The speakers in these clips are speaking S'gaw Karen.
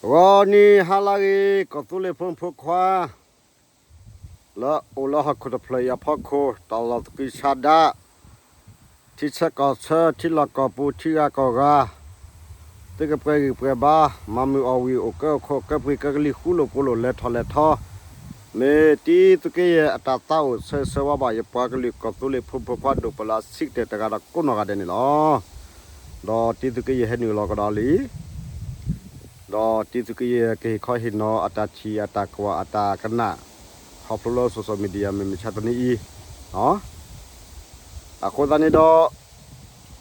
ဂီၤနံၤဟါလၢအဂ့ၤ ကီၢ်သူလ့ၤဖိမုၣ်ဖိခွါ လၢအိၣ်လၢဟီၣ်ခိၣ်တဖျၢၣ်အံၤအဖီခိၣ် တၢ်လီၢ်သကုၤဆးဒး ထံဆၢကီၢ်ဆၢ ထံလီၢ်ကီၢ်ပူၤ ထံဂၤကီၢ်ဂၤ သုကပှဲၤဂံၢ်ပှဲၤဘါ မၤမုာ်အီၣ်ဝံၣ် အိၣ်ကၢအိၣ်ခိး ကၢပှ့ၤကၢကလံၤ ဃူလိာ်ဖိးလိာ် လဲၤထီၣ်လဲၤထီ မ့ၢ်တံၤသုးက့ယဲၢ်အတၢ်သးအိၣ် ဆၢဂ့ၤဆၢဝါဘၣ် ယပှၤကလုာ်ကီၢ်သူလ့ၤဖိမုၣ်ဖိခွါ ဒိၣ်ပၢလၢအဆံးကတၢၢ်တဂၤဒီးကိးနီၢ်ဂၤဒဲးန့ၣ်လီၤ. ဒီးတံၤသုးက့ယဲၢ်ဟဲနုာ်လီၤကဒီးလံ ဒီးတံၤသုးက့ယဲၢ်ကဟ့ၣ်ခီဟ့ၣ်နီၤအတၢ်ထံၣ်အတၢ်ကွၢ်အတၢ်ကနၣ် ခီဖျိလၢ social media မုၢ်မဆါတနံၤအံၤ အဃိသတးန့ၣ်ဒီး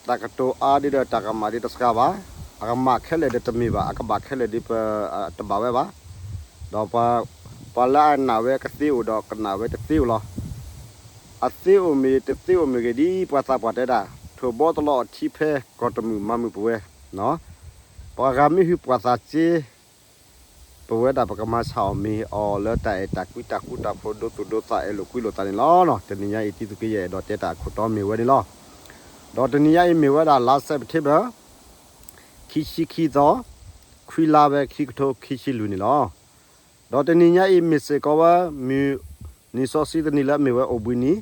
တၢ်ကတိၤအါဒ်ဒီးတၢ်ကမၣ်ဒ်တစှၤဘၣ်, အကမၣ်ခဲလၢာ်ဒီးတမ့ၢ်ဘၣ်, အကဘၣ်ခဲလၢာ်ဒ်ပတဘၣ်ဝဲဘၣ်. ဒီးပှၤလၢအနာ်ဝဲကသ့အိၣ်ဒီး ကနာ်ဝဲတသ့အိၣ်လီၤ. အသ့အိၣ်မ့ၢ်တသ့အိၣ်မ့ၢ်ဂ့ၤ ဒ်ပှၤသးပှၢ်တဲဒၣ် ထိၣ်ဘီတလီၤအီၤထံဖဲ ကီၢ်တမုာ်မၤမုာ်ပဝဲ ပှၤဂၤမ့ၢ်ဟုၣ်ပှၤသးစ့ ပဝဲဒၣ်ပကမၤဆၣ်အီၣ်မ့ၤအီၣ်လၢတၢ်အဲၣ်တၢ်ကွံတၢ်ဃူတၢ်ဖိး ဒိသူၣ်ဒိသး အဲၣ်လိာ်ကွံလိာ်သးန့ၣ်လီၤ. တနံၤညါအံၤ တံၤသုးက့ယဲၢ်အဲၣ်ဒိးတဲတၢ်အခိၣ်တီမ့ၢ်ဝဲန့ၣ်လီၤ. ဒီးတနံၤညါအံၤမ့ၢ်ဝဲဒၣ်လါ September ခံဆံခံသီ, ခွံလါဝဲ ခံကထိခံဆံလွံၢ်န့ၣ်လီၤ. ဒီးတနံၤညါအံၤမ့ၢ်စ့ၢ်ကီးဝဲ မုၢ်နံၤစီဆှံတနံၤလၢအမ့ၢ်ဝဲအိၣ်ဘှံးနံၤ,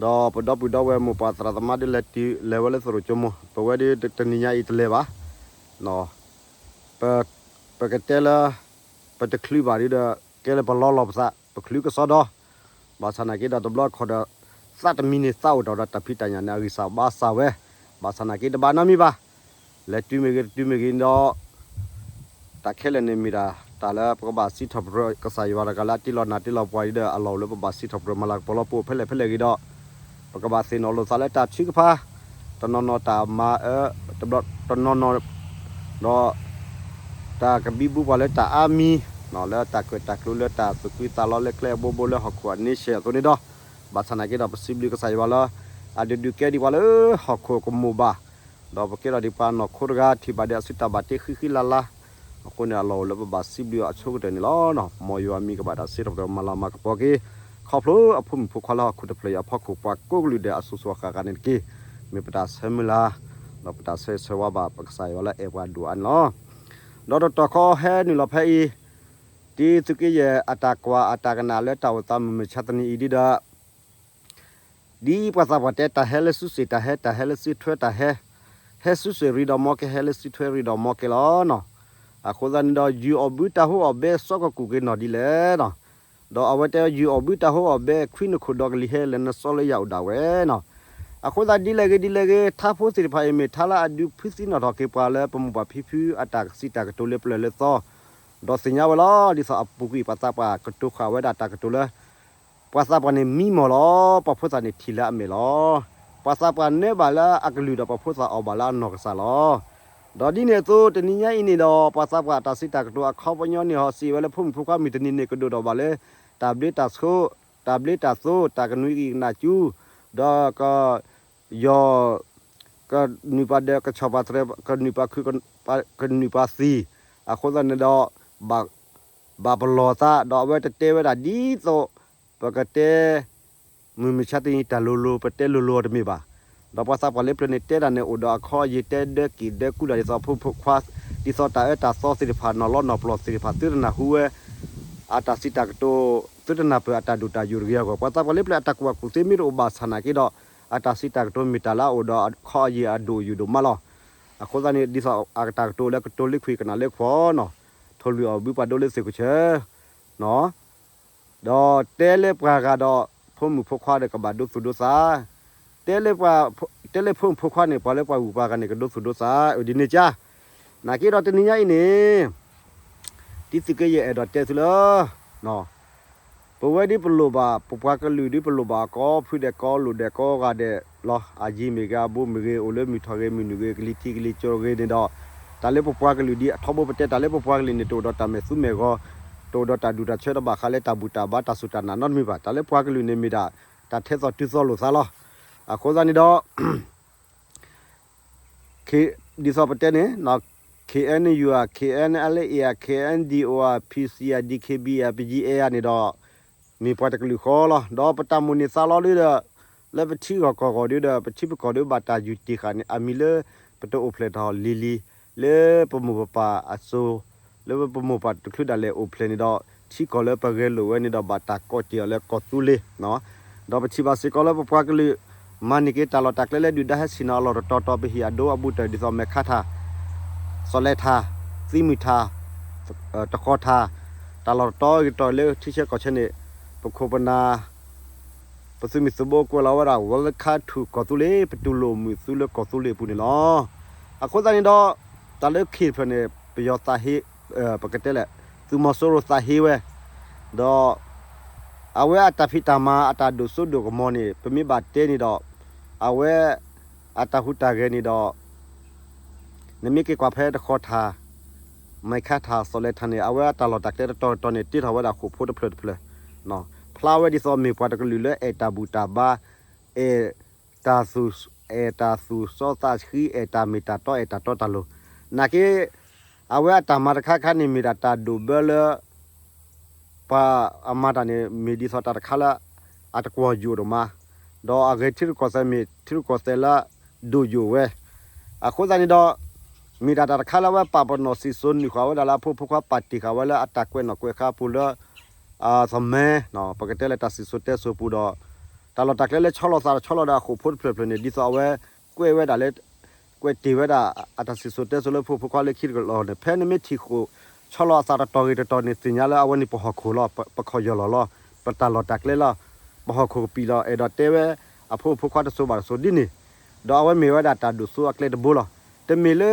ဒီးပဒီပုၢ်ဒီဝဲၢ်မိၢ်ပၢ်သရၣ်သမါဒ်လဲၣ်တုၤလဲၤဝဲလၢသရိာ်ကၠိမိၢ်, ပဝဲဒၣ်တနံၤညါအံၤတလဲၤဘၣ်. ပကတဲလၢ ပတချုးဘၣ်ဒ်ဒီး ကဲလၢပလီလီၤပသး ပချုးကစီဒီ, ဘၣ်ဆၣ်နာ်က့ဒီးတဘျီခီၣ်ဒီး သးတမံၤန့ၣ်သးအိၣ်တ့ၢ်ဒီးတၢ်ဖံးတၢ်ညၣ်န့ၣ် အဂံၢ်စၢ်ဘါစၢ်ဝဲ, ဘၣ်ဆၣ်နာ်က့တဘၣ်နီတမံၤဘၣ်. လဲၤတုၤမ့ၢ်ဂ့ၤတတုၤမ့ၢ်ဂ့ၤဒီး တၢ်ခဲလၢာ်န့ၣ်မ့ၢ်ဒၣ် တၢ်လၢပကဘၣ်စံးထီၣ်ပတြၢၤကစၢ်ယွၤတဂၤလၢအတ့လီၤနၤတ့လီၤပှၤဒ်ဒီး အလီၢ်အိၣ်လၢပဘၣ်စံးထီၣ်ပတြၢၤမၤလၤကပီၤလီၤပှီၢ်ဖဲလဲၣ်ဖဲလဲၣ်ဂ့ၤဒီး ပကဘၣ်သ့ၣ်နီၣ်လိာ်သးလၢတၢ်ထုကဖၣ်, တနီၤနီၤတၢ်မၤအၢ, တနီၤနီၤ ဒီး တၢ်ကဘံဘူပှၤလၢတၢ်အါမံၤ, လၢတၢ်ကွဲးတၢ်ကျိၤလၢတၢ်သူၣ်ကံၢ်သးလီလၢကျဲအဘိဘိလၢဟီၣ်ခိၣ်အန့ဆဲးအသိးန့ၣ်ဒီး, ဘၣ်ဆၣ်နာ်က့ဒီးပစံးဘျုးကစၢ်ယွၤလၢ အဒုးဒုးကဲဒံးပှၤလၢဟီၣ်ခိၣ်ကမိၣ်ဘၣ်, ဒီးပကဲထီၣ်ဒံးပှၤနီၢ်ခိတဂၤ ထံၣ်ဘၣ်ဒံးအစုတၢ်ဘၣ်တ့ဃံဃံလၤလၤ, အဃိန့ၣ် အလီၢ်အိၣ်လၢပဘၣ်စံးဘျုးအဆိကတၢၢ်န့ၣ်လီၤ. မ်ယွၤမံၤကဘၣ်တၢ်စံးထီၣ်ပတြၢၤမၤလၤမၤကပီၤက့ၤ ခီဖျိအဖိမုၣ်ဖိခွါလၢဟီၣ်ခိၣ်တဖျၢၣ်အံၤအဖီခိၣ် ပှၤကိးကလုာ်ဒဲးအစိၤစိၤအဃၣ်ဃၣ်န့ၣ်တက့ၢ်. မ့ၢ်ပတၢ်ဆၢမုၢ်လၢ်, ဒီးပတၢ်ဆၢဂ့ၤဆၢဝါဘၣ်ပကစၢ်ယွၤလၢအဲၣ်ပှၤဒိၣ်အါန့ၣ်လီၤ. ဒီးတတီၤခီဟဲနုာ်လီၤဖဲအံၤ, တံၤသုးက့ယဲၢ်အတၢ်ကွၢ်အတၢ်ကနၣ်လၢတၢ်အိၣ်သးမုၢ်မဆါတနံၤအံၤဒ်ဒီး ဒ်ပှၤသးပှၢ်တဲ တၢ်ဟဲလၢစုစ့ၣ် တၢ်ဟဲ တၢ်ဟဲလၢစုထွဲ တၢ်ဟဲ, ဟဲစုစ့ၣ်ရ့ဒီးမီကဲ ဟဲလၢစုထွဲရ့ဒီးမီကဲလီၤ. အဃိသတးန့ၣ်ဒီး ယုၢ်အီၣ်ဘုတၢ်ဟိအီၣ်ဘဲ စီကီၢ်ကူၣ်က့ၤနီၢ်ဒ်လဲၣ်. ဒီးအဝဲတဲ ယုၢ်အီၣ်ဘုတၢ်ဟိအီၣ်ဘဲ ခွံနခိၣ်ဒီကလံၤဟဲ လဲၤနစီလၢယၤအိၣ်ဒၣ်ဝဲ. အဃိသတးဒ်လဲၣ်ဂ့ၤဒ်လဲၣ်ဂ့ၤ ထါဖိသ့ၣ်တဖၣ်အံၤမ့ၢ်ထါလၢအဒုးဖုးသံနီၣ်ထီၣ်က့ၤပှၤလၢပမိၢ်ပၢ်ဖံဖု အတၢ်ကစံးတၢ်ကတိၤလၢပျၢၤလၢသီ, ဒီးသ့ၣ်ညါဝဲလီၤ. ဒ်သိးအပူၤကွံာ်ပှၤသးပှၢ်ကတိၤဃာ်ဝဲဒၣ်တၢ်ကတိၤလၢ ပှၤသးပှၢ်န့ၣ်မံမီၢ်လီၤ, ပှၤဖိသၣ်န့ၣ်ထံၣ်လၢအမဲာ်လီၤ. ပှၤသးပှၢ်နၢဘၣ်လၢအကလုၢ်ဒီးပှၤဖိသၣ်အီၣ်ဘၣ်လၢအနီၢ်ကစၢ်လီၤ. ဒီးဒ်န့ၣ်အသိး တနံၤညါအံၤန့ၣ်ဒီး ပှၤသးပှၢ်အတၢ်စံးတၢ်ကတိၤအခီပညီန့ၣ် ဟီၣ်စံးဝဲလၢဖိမုၣ်ဖိခွါမုၢ်တနံၤန့ၣ် ကဒိၣ်ထီၣ်ဘၣ်လၢ တၢ်ဘျ့တၢ်ဆိး, တၢ်ဘျ့တၢ်သိး, တၢ်ကနုာ်အံၣ်ကနၣ်ကၠူ, ဒီးက ယီၢ် ကနုာ်ပှၤဒၢး ကဆီၣ်ပှၤတြဲၤ ကနုာ်ပှၤခု ကနုာ်ပှၤသံ, အဃိသတးန့ၣ်ဒီး ဘၣ်ပလီၢ်သး ဒီးအဝဲတတဲဝဲဒၣ်ဒ်သိး ပကတဲ မုၢ်မဆါတနံၤတၢ်လိၤလိၤ ပတဲလိၤလိၤအီၤတမ့ၢ်ဘၣ်. ဒီးပှၤသးပှၢ်လၢပျၢၤန့ၣ်တဲဒၣ်န့ၣ် အိၣ်ဒီးအခီအယံၤ တဲဒၢက့ၣ်ဒၢကူဒၣ်ဒ်သိးဖိမုၣ်ဖိခွါ ဒ်သိးတၢ်အၢတၢ်သီသ့ၣ်တဖၣ် နီၢ်လီနီၢ်ပျီၢ်သ့ၣ်တဖၣ် သုတနၢ်ဟူဝဲ အတၢ်စံးတၢ်ကတိၤ သုတနၢ်ပၢၢ်အတၢ်ဒိၣ်တၢ်ယိာ်တဂ့ၤအဂီၢ် ပှၤသးပှၢ်လၢပျၢၤအတၢ်ကူၣ်ဘၣ်ကူၣ်သ့မ့ၢ်တအိၣ်ဘၣ်ဆၣ်နာ်က့ဒီး အတၢ်စံးတၢ်ကတိၤမ့ၢ်တၢ်လၢအအိၣ်ဒီးအခီအယံၤအဒိၣ်ယိာ်ဒိၣ်မးလီၤ. အဃိသတးန့ၣ် ဒ်သိးအတၢ်ကတိၤလၢကတိၤလၢခွံၣ်ကနၣ်လၢခွီၣ်နီၤ ထိၣ်လွံၢ်အီၣ်ဘုပှၤဒိလၢသ့ၣ်ခိၣ်ဆၢ ဒီးတဲလၢပှၤဂၤဒီး ဖိမုၣ်ဖိခွါဒီးကဘၣ်ဒိသူၣ်ဒိသး, တဲလၢပှၤ တဲလၢဖိမုၣ်ဖိခွါန့ၣ် ပှၤလၢပှၤဂုၤပှၤဂၤန့ၣ် ကဒိသူၣ်ဒိသး အိၣ်ဒ်န့ၣ်ကါ. နာ်က့ဒီးတနံၤညါအံၤန့ၣ် တံၤသုးက့ယဲၢ်အဲၣ်ဒိးတဲသုလၢ ပဝဲဒ်ပလိၣ်ဘၣ် ပပှၤကလုာ်ဒ်ပလိၣ်ဘၣ် ကိးဖုဒဲးကိးလိာ်ဒဲးကိးဂၤဒဲးလီၤ. အယံၤမ့ၢ်ဂ့ၤ အဘူးမ့ၢ်ဂ့ၤ အိၣ်လၢမုၢ်ထီၣ်ဂ့ၤ မုၢ်နုာ်ဂ့ၤ ကလံၤထံးကလံၤကၠိဂ့ၤန့ၣ်ဒီး တၢ်လၢပပှၤကလုာ်ဒ်အထီဘိပတဲ တၢ်လၢပပှၤကလုာ်န့ၣ် တအိၣ်ဒီးတၢ်မဲာ်သူမဲာ်ဂီၤ, တအိၣ်ဒီးတၢ်ဒူၣ်တၢ်ဆၢတဘၣ်ဃးလၢတၢ်ဘူၣ်တၢ်ဘါတၢ်စူၢ်တၢ်နာ်နီတမံၤဘၣ်. တၢ်လၢပှၤကလုာ်န့ၣ်မ့ၢ်ဒၣ် တၢ်ထဲသိးတုၤသိးလိာ်သးလီၤ. အဃိသတးန့ၣ်ဒီး ဒ်သိးပတဲန့ၣ် KNU ဧါ KNLA ဧါ KNDO ဧါ PC ဧါ DKBA ပယီၤ အဲ န့ၣ်ဒီး မ့ၢ်ပှၤတကလုာ်ဃီလီၤ. ဒီးပတၢ်မိၣ်န့ၢ်သးလီဒ်ဒီး လၢပထံဂီၢ်ကီၢ်ဂီၢ်ဒ်ဒီး ပထံပကီၢ်ဒ်ဘၣ်တၢ်ယူၤတ့ၢ်ဃာ်န့ၣ် အမံၤလၢပတအိၣ်ဖျဲၣ်ထီၣ်လံၤလံၤ လၢပမိၢ်ပပၢ်အစိၤ လၢပမိၢ်ပှၢ်တချုးဒၣ်လဲာ်အိၣ်ဖျဲၣ်န့ၣ်ဒီး ထံကီၢ်လၢပဂဲၤလိာ်ဝဲန့ၣ်ဒီး ဘၣ်တၢ်ကိးတ့ၢ်အီၤလၢကီၢ်သူလ့ၤ, ဒီးပထံၣ်ဘၣ်စ့ၢ်ကီးလၢပပှၤကလုာ် မၤန့ၢ်က့ၤတၢ်လီၢ်တၢ်ကျဲလၢဒုၣ်ဒါဟဲဆ့ၣ်နီၤအလီၢ်တတီၤတီၤ ပဟ့ၣ်အဒိအဘူးတၢ်ဒ်သိး မဲာ်ခါထၣ်, စီၤလဲၤထၣ်, သံမုၢ်ထၣ်, တဃီၤထၣ်, တၢ်လီၢ်တတီၤဂ့ၤတတီၤလၢထံဆၢကီၢ်ဆၢန့ၣ် ပခိၣ်ပနၢ် ပသုးမုၢ်သံၣ်ဘိကွဲးလီၤဝဲဒၣ် Welcome to ကီၢ်သူလ့ၤ, ပတူၢ်လိာ်မုာ်သုလၢကီၢ်သူလ့ၤအပူၤန့ၣ်လီၤ. အဃိသတးန့ၣ်ဒီး တၢ်လၢခံတဖျၢၣ်န့ၣ် ပယီၤသးဟ့, ပကတဲလဲၣ် သုးမီၤစိရိၤသးဟ့ဝဲ, ဒီး အဝဲအတၢ်ဖံးတၢ်မၤအတၢ်ဒိၣ်စိဒိၣ်ကမီၤန့ၣ် ပမ့ၢ်ဘၣ်တဲန့ၣ်ဒီး အဝဲ အတၢ်ဟူးတၢ်ဂဲၤန့ၣ်ဒီး နမ့ၢ်က့ၤကွၢ်ဖဲတဃီၤထၣ်, မဲာ်ခါထၣ်, စီၤလဲၤထၣ်န့ၣ် အဝဲအတၢ်လီၢ်တၢ်ကျဲတတီၤတတီၤန့ၣ် တ့ထီၣ်ဝဲဒၣ်ဃိာ်ဖိတဖျၢၣ်တဖျၢၣ်, ဖျါဝဲဒ်သိးမ့ၢ်ပှၤတကလုာ်လၢအဲၣ်တၢ်ဘူၣ်တၢ်ဘါ, အဲၣ်တၢ်သူၣ်, အဲၣ်တၢ်သူၣ်စီသးဆှံ, အဲၣ်တၢ်မ့ၢ်တၢ်တီ, အဲၣ်တၢ်တီတၢ်လိၤ, နာ်က့ အဝဲအတၢ်မၤတခါခါန့ၣ် မ့ၢ်ဒၣ်တၢ်ဒိၣ်ဘၢလၢ ပှၤအမၤတၢ်န့ၣ် မ့ၢ်ဒ်သိးတၢ်တခါလၢ အတကွီၢ်ယိာ်ဒိၣ်မး, ဒီးအဂဲၤထံရူၢ်ကီၢ်သဲးမ့ၢ်ထံရူၢ်ကီၢ်သဲးလၢ ဒိၣ်ယိာ်ဝဲ, အဃိသတးန့ၣ်ဒီး မ့ၢ်ဒၣ်တၢ်တခါလၢအဝဲပာ်ပနီၣ်စံၣ်စိၤနုာ်ဃာ်ဝဲဒၣ်လၢအဖိဖိခွါ ပာ်တ့ၢ်ဃာ်ဝဲလၢအတၢ်ကွဲးနီၣ်ကွဲးဃါအပူၤလၢ သမၢ, ပကတဲလၢတၢ်စံၣ်စိၤတဲစိၤပူၤဒီး တၢ်လီၢ်တၢ်ကျဲလၢဆီလီၤသးဆီလီၤဒီးအဃိာ်ဖိတဖျၢၣ်ဖျၢၣ်န့ၣ် ဒ်သိးအဝဲ ကွဲးဝဲဒၣ်လၢ ကွဲးတ့ၢ်ဝဲဒၣ် အတၢ်စံၣ်စိၤတဲစိၤလၢဖိဖိခွါလၢခံတကလီၢ်န့ၣ် ဖဲနမ့ၢ်ထံၣ်ဃိာ် ဆီလီၤအသးတတီၤဂ့ၤတတီၤန့ၣ် သ့ၣ်ညါလၢအဝဲန့ၣ်ပဟီၣ်ခိၣ်လီၤ, ပခီၣ်ယီၢ်လီၤလီၤ, ပတၢ်လီၢ်တၢ်ကျဲလီၤ, ပဟီၣ်ခိၣ်ကပံာ်လီၤ, အဲၣ်ဒိးတဲဝဲ အဖိဖိခွါတစိၤဘၣ်တစိၤဒ်န့ၣ်, ဒီးအဝဲမ့ၢ်ဝဲဒၣ်တၢ်ဒိၣ်စိအကျဲတဘိလီၤ. တမ့ၢ်လၢ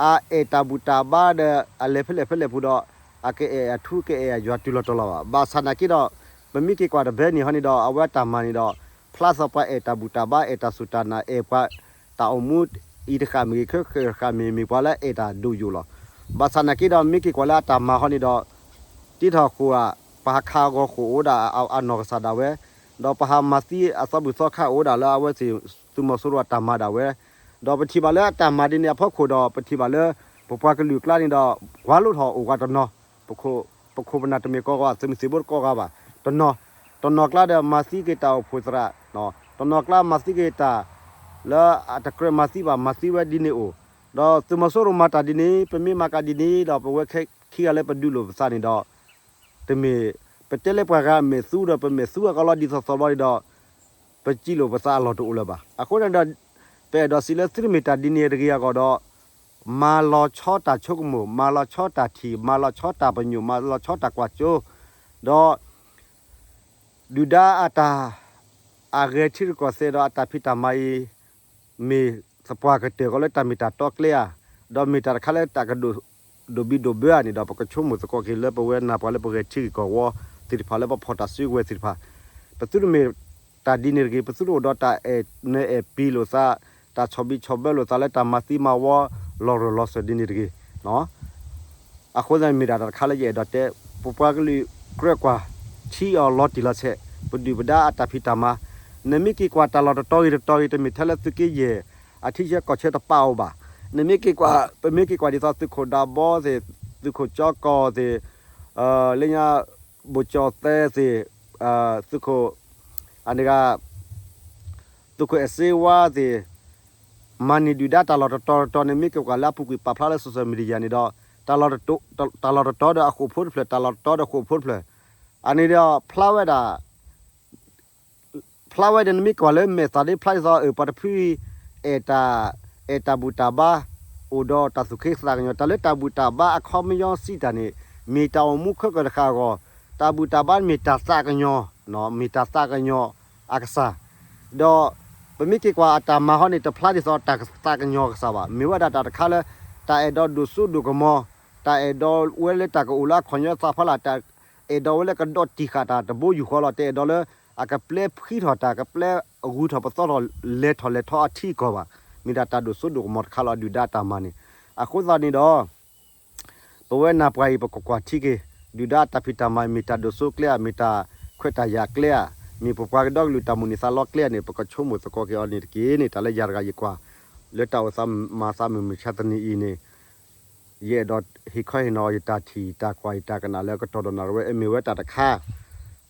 အအဲၣ်တၢ်ဘူၣ်တၢ်ဘါဒီး အလဲၤဖဲလဲၣ်ဖဲလဲၣ်ပူၤဒီး အကအဲၣ်အထူကအဲၣ်အယွၤတုၤလီၤတီၤလီၤဘၣ်. ဘၣ်ဆၣ်နာ်က့ဒီး ပမ့ၢ်က့ၤကွၢ်တဘဲန့ၣ်ဟီန့ၣ်ဒီး အဝဲအတၢ်မၤန့ၣ်ဒီး ဖျါသးပှၤအဲၣ်တၢ်ဘူၣ်တၢ်ဘါ အဲၣ်တၢ်စူၢ်တၢ်နာ် အဲၣ်ပှၤတၢ်အိၣ်မူအံၤတဃၣ်မ့ၢ်ဂ့ၤ ခဲဃၣ်တဃၣ်မ့ၢ် မ့ၢ်ပှၤလၢအအဲၣ်တၢ်ဒိၣ်ယိာ်လီၤ. ဘၣ်ဆၣ်နာ်က့ဒီး မ့ၢ်က့ၤကွၢ်လၢအတၢ်မၤဟီန့ၣ်ဒီး တ့ထီၣ်ဃိာ်ဧါ, ပဟးခးအဂီၤဃိာ်အိၣ်ဒၣ်အနီၢ်ကစၢ်ဒၣ်ဝဲ, ဒီးပဟးမၤသံအသီဘူၣ်သီခါအိၣ်ဒၣ်လၢအဝဲသ့ၣ်သုးမီၤစိရိၤအတၢ်မၤဒၣ်ဝဲ, ဒီးပထံၣ်ဘၣ်လၢအတၢ်မၤဒ်န့ၣ်အဖီခိၣ်ဒီး ပထံၣ်ဘၣ်လၢ ပပှၤကလုာ်ကျါန့ၣ်ဒီး ကွၢ်လိၣ်ထီၣ်အိၣ်ဝဲတနီၤ, ပခိၣ်ပနၢ်တမ့ၢ်ကိးဂၤ သုးမုၢ်သံၣ်ဘိတကိးဂၤဘၣ်, တနီၤ, တနီၤကျါဒီးမၤသံက့ၤတၢ်အိၣ်ဖှိၣ်သရၣ်, တနီၤကျါမၤသံက့ၤတၢ် လၢအတကြၢးမၤသံဘၣ် မၤသံဝဲဒ်န့ၣ်အိၣ်, ဒီးသုးမီၤစိရိၤမၤတၢ်ဒ်န့ၣ် ပမ့ၢ်မၤကဒ်န့ၣ်ဒီး ပဝဲခဲခံဂၤလၢပဒုးလိာ်ပသးန့ၣ်ဒီး တမ့ၢ် ပတဲလၢပှၤဂၤမဲာ်သူဒီး ပမဲာ်သူအကလီဒ်သိးသိးဘျီန့ၣ်ဒီး ပစံးလိာ်ပသးအလီၢ်တအိၣ်လၢၤဘၣ်. အဃိန့ၣ်ဒီး ပအဲၣ်ဒိးစံးလၢသုတမ့ၢ်တၢ်ဒ်န့ၣ်တဂ့ၤအဂီၢ်ဒီး မၤလီၤဆီတၢ်ဆိကမိၣ်, မၤလီၤဆီတၢ်ထံၣ်, မၤလီၤဆီတၢ်ပညိၣ်, မၤလီၤဆီတၢ်ကွၢ်စိ, ဒီး ဒုၣ်ဒါအတၢ် အဂဲၤထံရူၢ်ကီၢ်သဲးဒီးအတၢ်ဖံးတၢ်မၤအံၤ မ့ၢ်သပှၢ်ကတၢၢ်ကီးလၢတၢ်မ့ၢ်တၢ်တီကျဲဧါ, ဒီးမ့ၢ်တၢ်တခါလၢတၢ်ကဒိၣ် ဒိၣ်ဘံၣ်ဒိၣ်ဘၢဧါန့ၣ်ဒီး ပကဆိကမိၣ်သကိးက့ၤလၢပဝဲနၢ်ပှၤလၢပဂဲၤထံဂ့ၢ်ကီၢ်ဝီသ့ၣ်တဖၣ် လၢပဖီၣ်တၢ်စုကဝဲၤသ့ၣ်တဖၣ်, ပသုတမ့ၢ်တၢ်ဒ်န့ၣ်တဂ့ၤ, ပသုတအိၣ်ဒီးတၢ်အဲၣ်နၢၤအဲၣ်ပံၤလိာ်သး, တၢ်ဆီၣ်ဘံၣ်ဆီၣ်ဘၢလိာ်သးလၢတၢ်မၤသံမၤဝီလီၤရၢၢ်လီၤစၢၤဒ်န့ၣ်တဂ့ၤ. အဃိသတးန့ၣ်မ့ၢ်ဒၣ်တၢ်တခါလၢယအဲၣ်ဒိးတဲ, ပပှၤကလုာ်ကြၢးကွၢ်ထံအီၤလီၤတံၢ်လီၤဆဲး, ပဒုၣ်ပဒါအတၢ်ဖံးတၢ်မၤ, နမ့ၢ်က့ၤကွၢ်တၢ်လီၢ်တတီၤဂ့ၤတတီၤဂ့ၤ တမ့ၢ်ထဲလၢသုးက့ယဲၢ် အထံဆၢကီၢ်ဆၢတပာ်အိၣ်ဘၣ်. နမ့ၢ်က့ၤကွၢ်, ပမ့ၢ်က့ၤကွၢ်ဒ်သိးသုးခိၣ်ဒးဘီသ့ၣ်, သုးခိၣ်ကၠီကီၢ်သ့ၣ်, လၢညါ ဘိၣ်ကၠီၣ်သဲသ့ၣ်, သုးခိၣ်, အန့ၣ်ဂၤ သုးခိၣ်အဲၣ်စ့ဝါသ့ၣ်, မၤန့ၢ်ဒုၣ်ဒါတၢ်လီၢ်တတီၤတတီၤန့ၣ် မ့ၢ်က့ၤကွၢ်လၢအပူၤကွံာ်ပာ်ဖျါလၢ social media န့ၣ်ဒီး, တၢ်လီၢ်တတီၤဒီးအဃိာ်ဖိတဖျၢၣ်, တၢ်လီၢ်တတီၤဒီးအဃိာ်ဖိတဖျၢၣ်, အန့ၣ်ဒီးဖျါဝဲဒၣ် ဖျါဝဲဒီး နမ့ၢ်ကွၢ်လၢမဲာ်သၣ်ဒ်ဖျါဒ်သိး အၢ ပှၤတဖုအံၤ အဲၣ်တၢ်, အဲၣ်တၢ်ဘူၣ်တၢ်ဘါ, အိၣ်ဒီးတၢ်သူၣ်က့သးကညီၤ, တၢ်လၢတၢ်ဘူၣ်တၢ်ဘါအခီပညီစံးတၢ်န့ၣ် မ့ၢ်တၢ်အိၣ်မူခဲကၢၢ်တဃၣ်အဂီၢ်, တၢ်ဘူၣ်တၢ်ဘါမ့ၢ်တၢ်သးကညီၤ, မ့ၢ်တၢ်သးကညီၤအကစၢ်, ဒီး ပမ့ၢ်က့ၤကွၢ်အတၢ်မၤဟီန့ၣ် တဖျါဒ်သိးတၢ်သးကညီၤအကစၢ်ဘၣ်. မ့ၢ်ဝဲဒၣ်တၢ်တခါလၢ တၢ်အဲၣ်ဒိးဒိၣ်စိဒိၣ်ကမီၤ, တၢ်အဲၣ်ဒိးဝဲလၢတၢ်ကအိၣ်လၢအခီၣ်ညီသးဖီလာ်, တၢ်အဲၣ်ဒိးဝဲလၢကဒီးတံၢ်ဃာ်တၢ်တဘိယူၢ်ဃီလီၤ. တအဲၣ်ဒိးလၢ အကပျဲဖှံထီၣ်တၢ်, ကပျဲဂုၤထီၣ်ပသီထီၣ် လဲၤထီၣ်လဲၤထီအထံအကီၢ်ဘၣ်. မ့ၢ်ဒၣ်တၢ်ဒိၣ်စိဒိၣ်ကမီၤတခါလီၤ ဒုၣ်ဒါအတၢ်မၤန့ၣ်. အဃိသတးန့ၣ်ဒီး ပဝဲနၢ်ပှၤအံၤ ပကကွၢ်ထံက့ၤ ဒုၣ်ဒါအတၢ်ဖံးတၢ်မၤ မ့ၢ်တၢ်ဒိၣ်စိကျဲဧါ, မ့ၢ်တၢ်ခွဲးတၢ်ယာ်ကျဲဧါ, မ့ၢ်ပပှၤကဒီကလုာ်တၢ်မိၣ်န့ၢ်သးလီကျဲဧါန့ၣ် ပကဆိကမိၣ်သကိးက့ၤအီၤန့ၣ်တက့ၢ်န့ၣ် တၢ်လၢယၤတဂၤယကွၢ် လၢတၢ်အိၣ်သးမၤသးမုၢ်မဆါတနံၤအံၤန့ၣ် ယအဲၣ်ဒိးဟ့ၣ်ခီဟ့ၣ်နီၤယတၢ်ထံၣ်တၢ်ကွၢ်ယတၢ်ကနၣ်လၢကတီၢ်ဒီးနၣ်ရံၣ်ဝဲ အမ့ၢ်ဝဲတၢ်တခါ,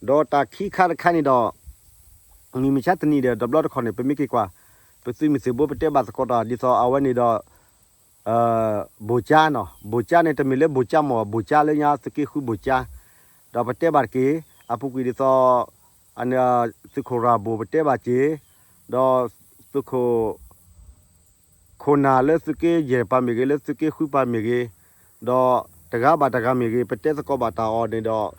ဒီးတၢ်ခံခါတခါန့ၣ်ဒီး မုၢ်မဆါတနံၤဒီး တဘျီတခီၣ်န့ၣ် ပမ့ၢ်က့ၤကွၢ် ပသုးမုၢ်သံၣ်ဘိပတဲဘၣ်သကိးတၢ် ဒ်သိးအဝဲန့ၣ်ဒီး ဘိၣ်ကၠါနီၤ, ဘိၣ်ကၠါန့ၣ် တမ့ၢ်လၢဘိၣ်ကၠါမ့ၢ် ဘိၣ်ကၠါလၢညါသုးက့ဃုဘိၣ်ကၠါ, ဒီးပတဲဘၣ်တက့ၢ် အပူၤကွံာ်ဒ်သိး အန့ၣ် သုးခိၣ်ရၤဘိၣ် ပတဲဘၣ်က့ၢ်, ဒီးသုးခိၣ် ခိၣ်နၢ်လၢသုးက့ယဲၢ်ပၤမ့ၢ်ဂ့ၤ လၢသုးက့ဃုပၤမ့ၢ်ဂ့ၤ, ဒီးတဂၤဘၣ်တဂၤမ့ၢ်ဂ့ၤ ပတဲသကိးဘၣ်တၢ်အီၤန့ၣ်ဒီး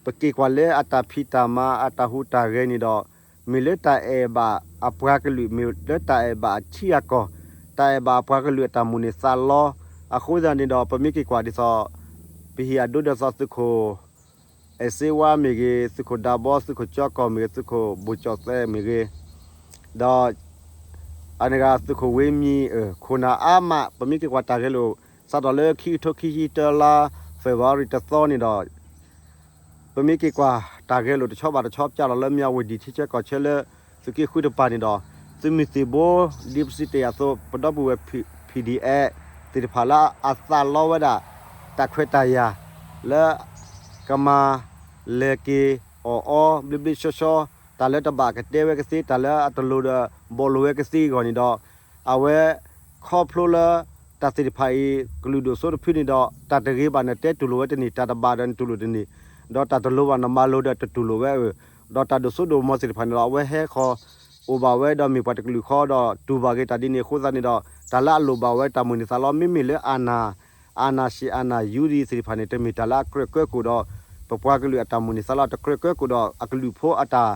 ပက့ၤကွၢ်လၢအတၢ်ဖံးတၢ်မၤ အတၢ်ဟူးတၢ်ဂဲၤန့ၣ်ဒီး မ့ၢ်လၢတၢ်အဲၣ်ဘၣ်အပှၤကလုာ် မ့ၢ်လၢတၢ်အဲၣ်ဘၣ်အထံအကီၢ်, တၢ်အဲၣ်ဘၣ်အပှၤကလုာ်အတၢ်မိၣ်န့ၢ်သးလီ, အဃိသတးန့ၣ်ဒီး ပမ့ၢ်က့ၤကွၢ်ဒ်သိး ပဟံၣ်အဒိဒ်သိးသုးခိၣ် အဲၣ်စ့ဝါမ့ၢ်ဂ့ၤ, သုးခိၣ်ဒးဘီ, သုးခိၣ်ကၠီကီၢ်မ့ၢ်ဂ့ၤ, သုးခိၣ်ဘိၣ်ကၠီၣ်သဲးမ့ၢ်ဂ့ၤ, ဒီး အန့ၣ်ဂၤသုးခိၣ်ဝ့မံၤ ခိၣ်နၢ်အါမး ပမ့ၢ်က့ၤကွၢ်တၢ်ဂဲၤလိာ် စးထီၣ်လၢခံကထိခံဆံတၢလါ February တသီန့ၣ်ဒီး ပမ့ၢ်က့ၤကွၢ်တၢ်ဂဲၤလိာ်တဆီဘၣ်တဆီ ပစးထီၣ်လၢမၠၣ်ဝတံၣ်ထံဆၢကီၢ်ဆၢလၢ သုးက့ဃုတပၤန့ၣ်ဒီး သုးမုၢ်သံၣ်ဘိ ဒ်ပစံးတ့ၢ်အသိး ပဒီပုၢ်ဝဲၢ် P-, PDF သ့ၣ်တဖၣ်လၢအသးလီဝဲဒၣ် တၢ်ခွဲးတၢ်ယာ် လၢ ကမၤ လဲၤက့ၤ အီၣ်အီ ဘျ့ဘျ့ဆှီဆှီ, တၢ်လၢတဘၣ်ကတဲဝဲကသ့ တၢ်လၢအတလိၤဒီး ဘီၣ်လိာ်ဝဲကသ့အဂီၢ်န့ၣ်ဒီး အဝဲ ခီဖျိလၢ တၢ်သ့ၣ်တဖၣ်အံၤ ကလုာ်ဒိၣ်စိတဖုန့ၣ်ဒီး တၢ်တဂ့ၤဘၣ်န့ၣ် တဲတူၢ်လိာ်ဝဲတန့ၢ်, တၢ်တဘၣ်ဒီးနတူၢ်လိာ်တန့ၢ်, ဒီးတၢ်တလိၤဘၣ်န့ၣ်မၤလိဒီးတတူၢ်လိာ်ဝဲအၢ, ဒီးတၢ်ဒိၣ်စိဒိၣ်မီၤသ့ၣ်တဖၣ်န့ၣ်ဒီး အဝဲဟဲဃီၤ အိၣ်ဘၣ်ဝဲဒီးမ့ၢ်ပှၤတကလုာ်ဃီဒီးတူၢ်ဘၣ်က့ၤတၢ်ဒ်န့ၣ်အဃိသတးန့ၣ်ဒီး တၢ်လၢအလိၣ်ဘၣ်ဝဲတၢ်မိၣ်န့ၢ်သးလီ မ့မ့ၢ်လၢအနၢ် အနၢ်ၡ့ၣ်အနၢ်ယူဒံးသ့ၣ်တဖၣ်န့ၣ် တမ့ၢ်တၢ်လၢအကြၢးကၢကိၣ်ဒီး ပပှၤကလုာ်အတၢ်မိၣ်န့ၢ်သးလီ တကြၢးကၢကိၣ်ဒီးအကလုာ်ဖိအတၢ်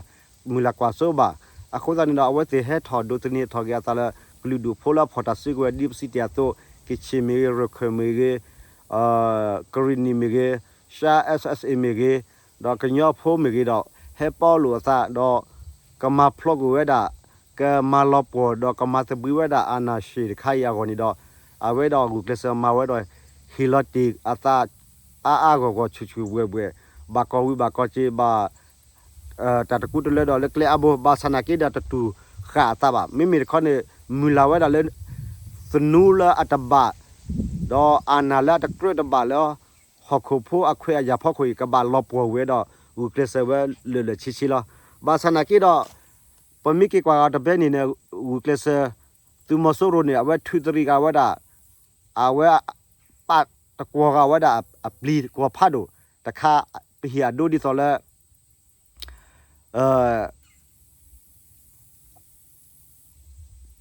မုၢ်လၢ်ကွၢ်စိဘၣ်. အဃိသတးန့ၣ်ဒီး အဝဲသ့ၣ်ဟဲထီၣ်ဒိးသန့ၤထီၣ်က့ၤအသးလၢ ကလုာ်ဒူၣ်ဖိလၢအဖီၣ်တၢ်စုကဝဲၤ ဒ်ပစံးတ့ၢ်အသိး ကချ့ၣ်မ့ၢ်ဂ့ၤ, ရခၢၣ်မ့ၢ်ဂ့ၤ, ကရံၣ်နံၣ်မ့ၢ်ဂ့ၤ, ရှါ SSA မ့ၢ်ဂ့ၤ, ဒီးကညီဖိမ့ၢ်ဂ့ၤဒီး ဟဲပီလိာ်အသးဒီး ကမၤဖျိးကွံာ်ဝဲဒၣ် ကမၤလီၤပှီၢ်ဒီးကမၤသဘှံးဝဲဒၣ်အနၢ်ၡ့ၣ်တခါအံၤအဂီၢ်န့ၣ်ဒီး အဝဲဒီးဂုာ်ကျဲးစၢးမၤဝဲဒီး ဟ့ၣ်လီၤတ့ၢ်အသး အါအါဂီၢ်ဂီၢ် ဆူၣ်ဆူၣ်ဘှဲၣ်ဘှဲၣ်, ဘၣ်ကီၢ်ဝံၤဘၣ်ကီၢ်စ့ၤ ဘၣ် တၢ်တကူတလၢဒီးလၢကျဲအါဘိ ဘၣ်ဆၣ်နာ်က့ဒီးတတူၢ်ဃာ်အသးဘၣ်. မ့မ့ၢ်တခီန့ၣ် မုၢ်လၢ်ဝဲဒၣ်လၢ သနူလၢအတဘၣ် ဒီးအနၢ်လၢအတကြၢးတဘၣ်လၢ ဟီၣ်ခိၣ်ဖိအခွဲးအယာ်ဖီခိၣ်အံၤ ကဘၣ်လီၤပှီၢ်ဝဲဒီး ဂုာ်ကျဲးစၢးဝဲလၢာ်လၢာ်ဆ့ဆ့လီၤ. ဘၣ်ဆၣ်နာ်က့ဒီး ပမ့ၢ်က့ၤကွၢ်ဂၤတဘျီန့ၣ်န့ၣ် ဂုာ်ကျဲးစၢး သုးမီၤစိရိၤန့ၣ် အဝဲထုးသရံးက့ၤဝဲဒၣ် အဝဲ ပာ်တကွီၤဃာ်ဝဲဒၣ်အပျံၤတကွီၤဖးဒိၣ်တခါ ပဟံၣ်အဒိဒ်သိးလၢ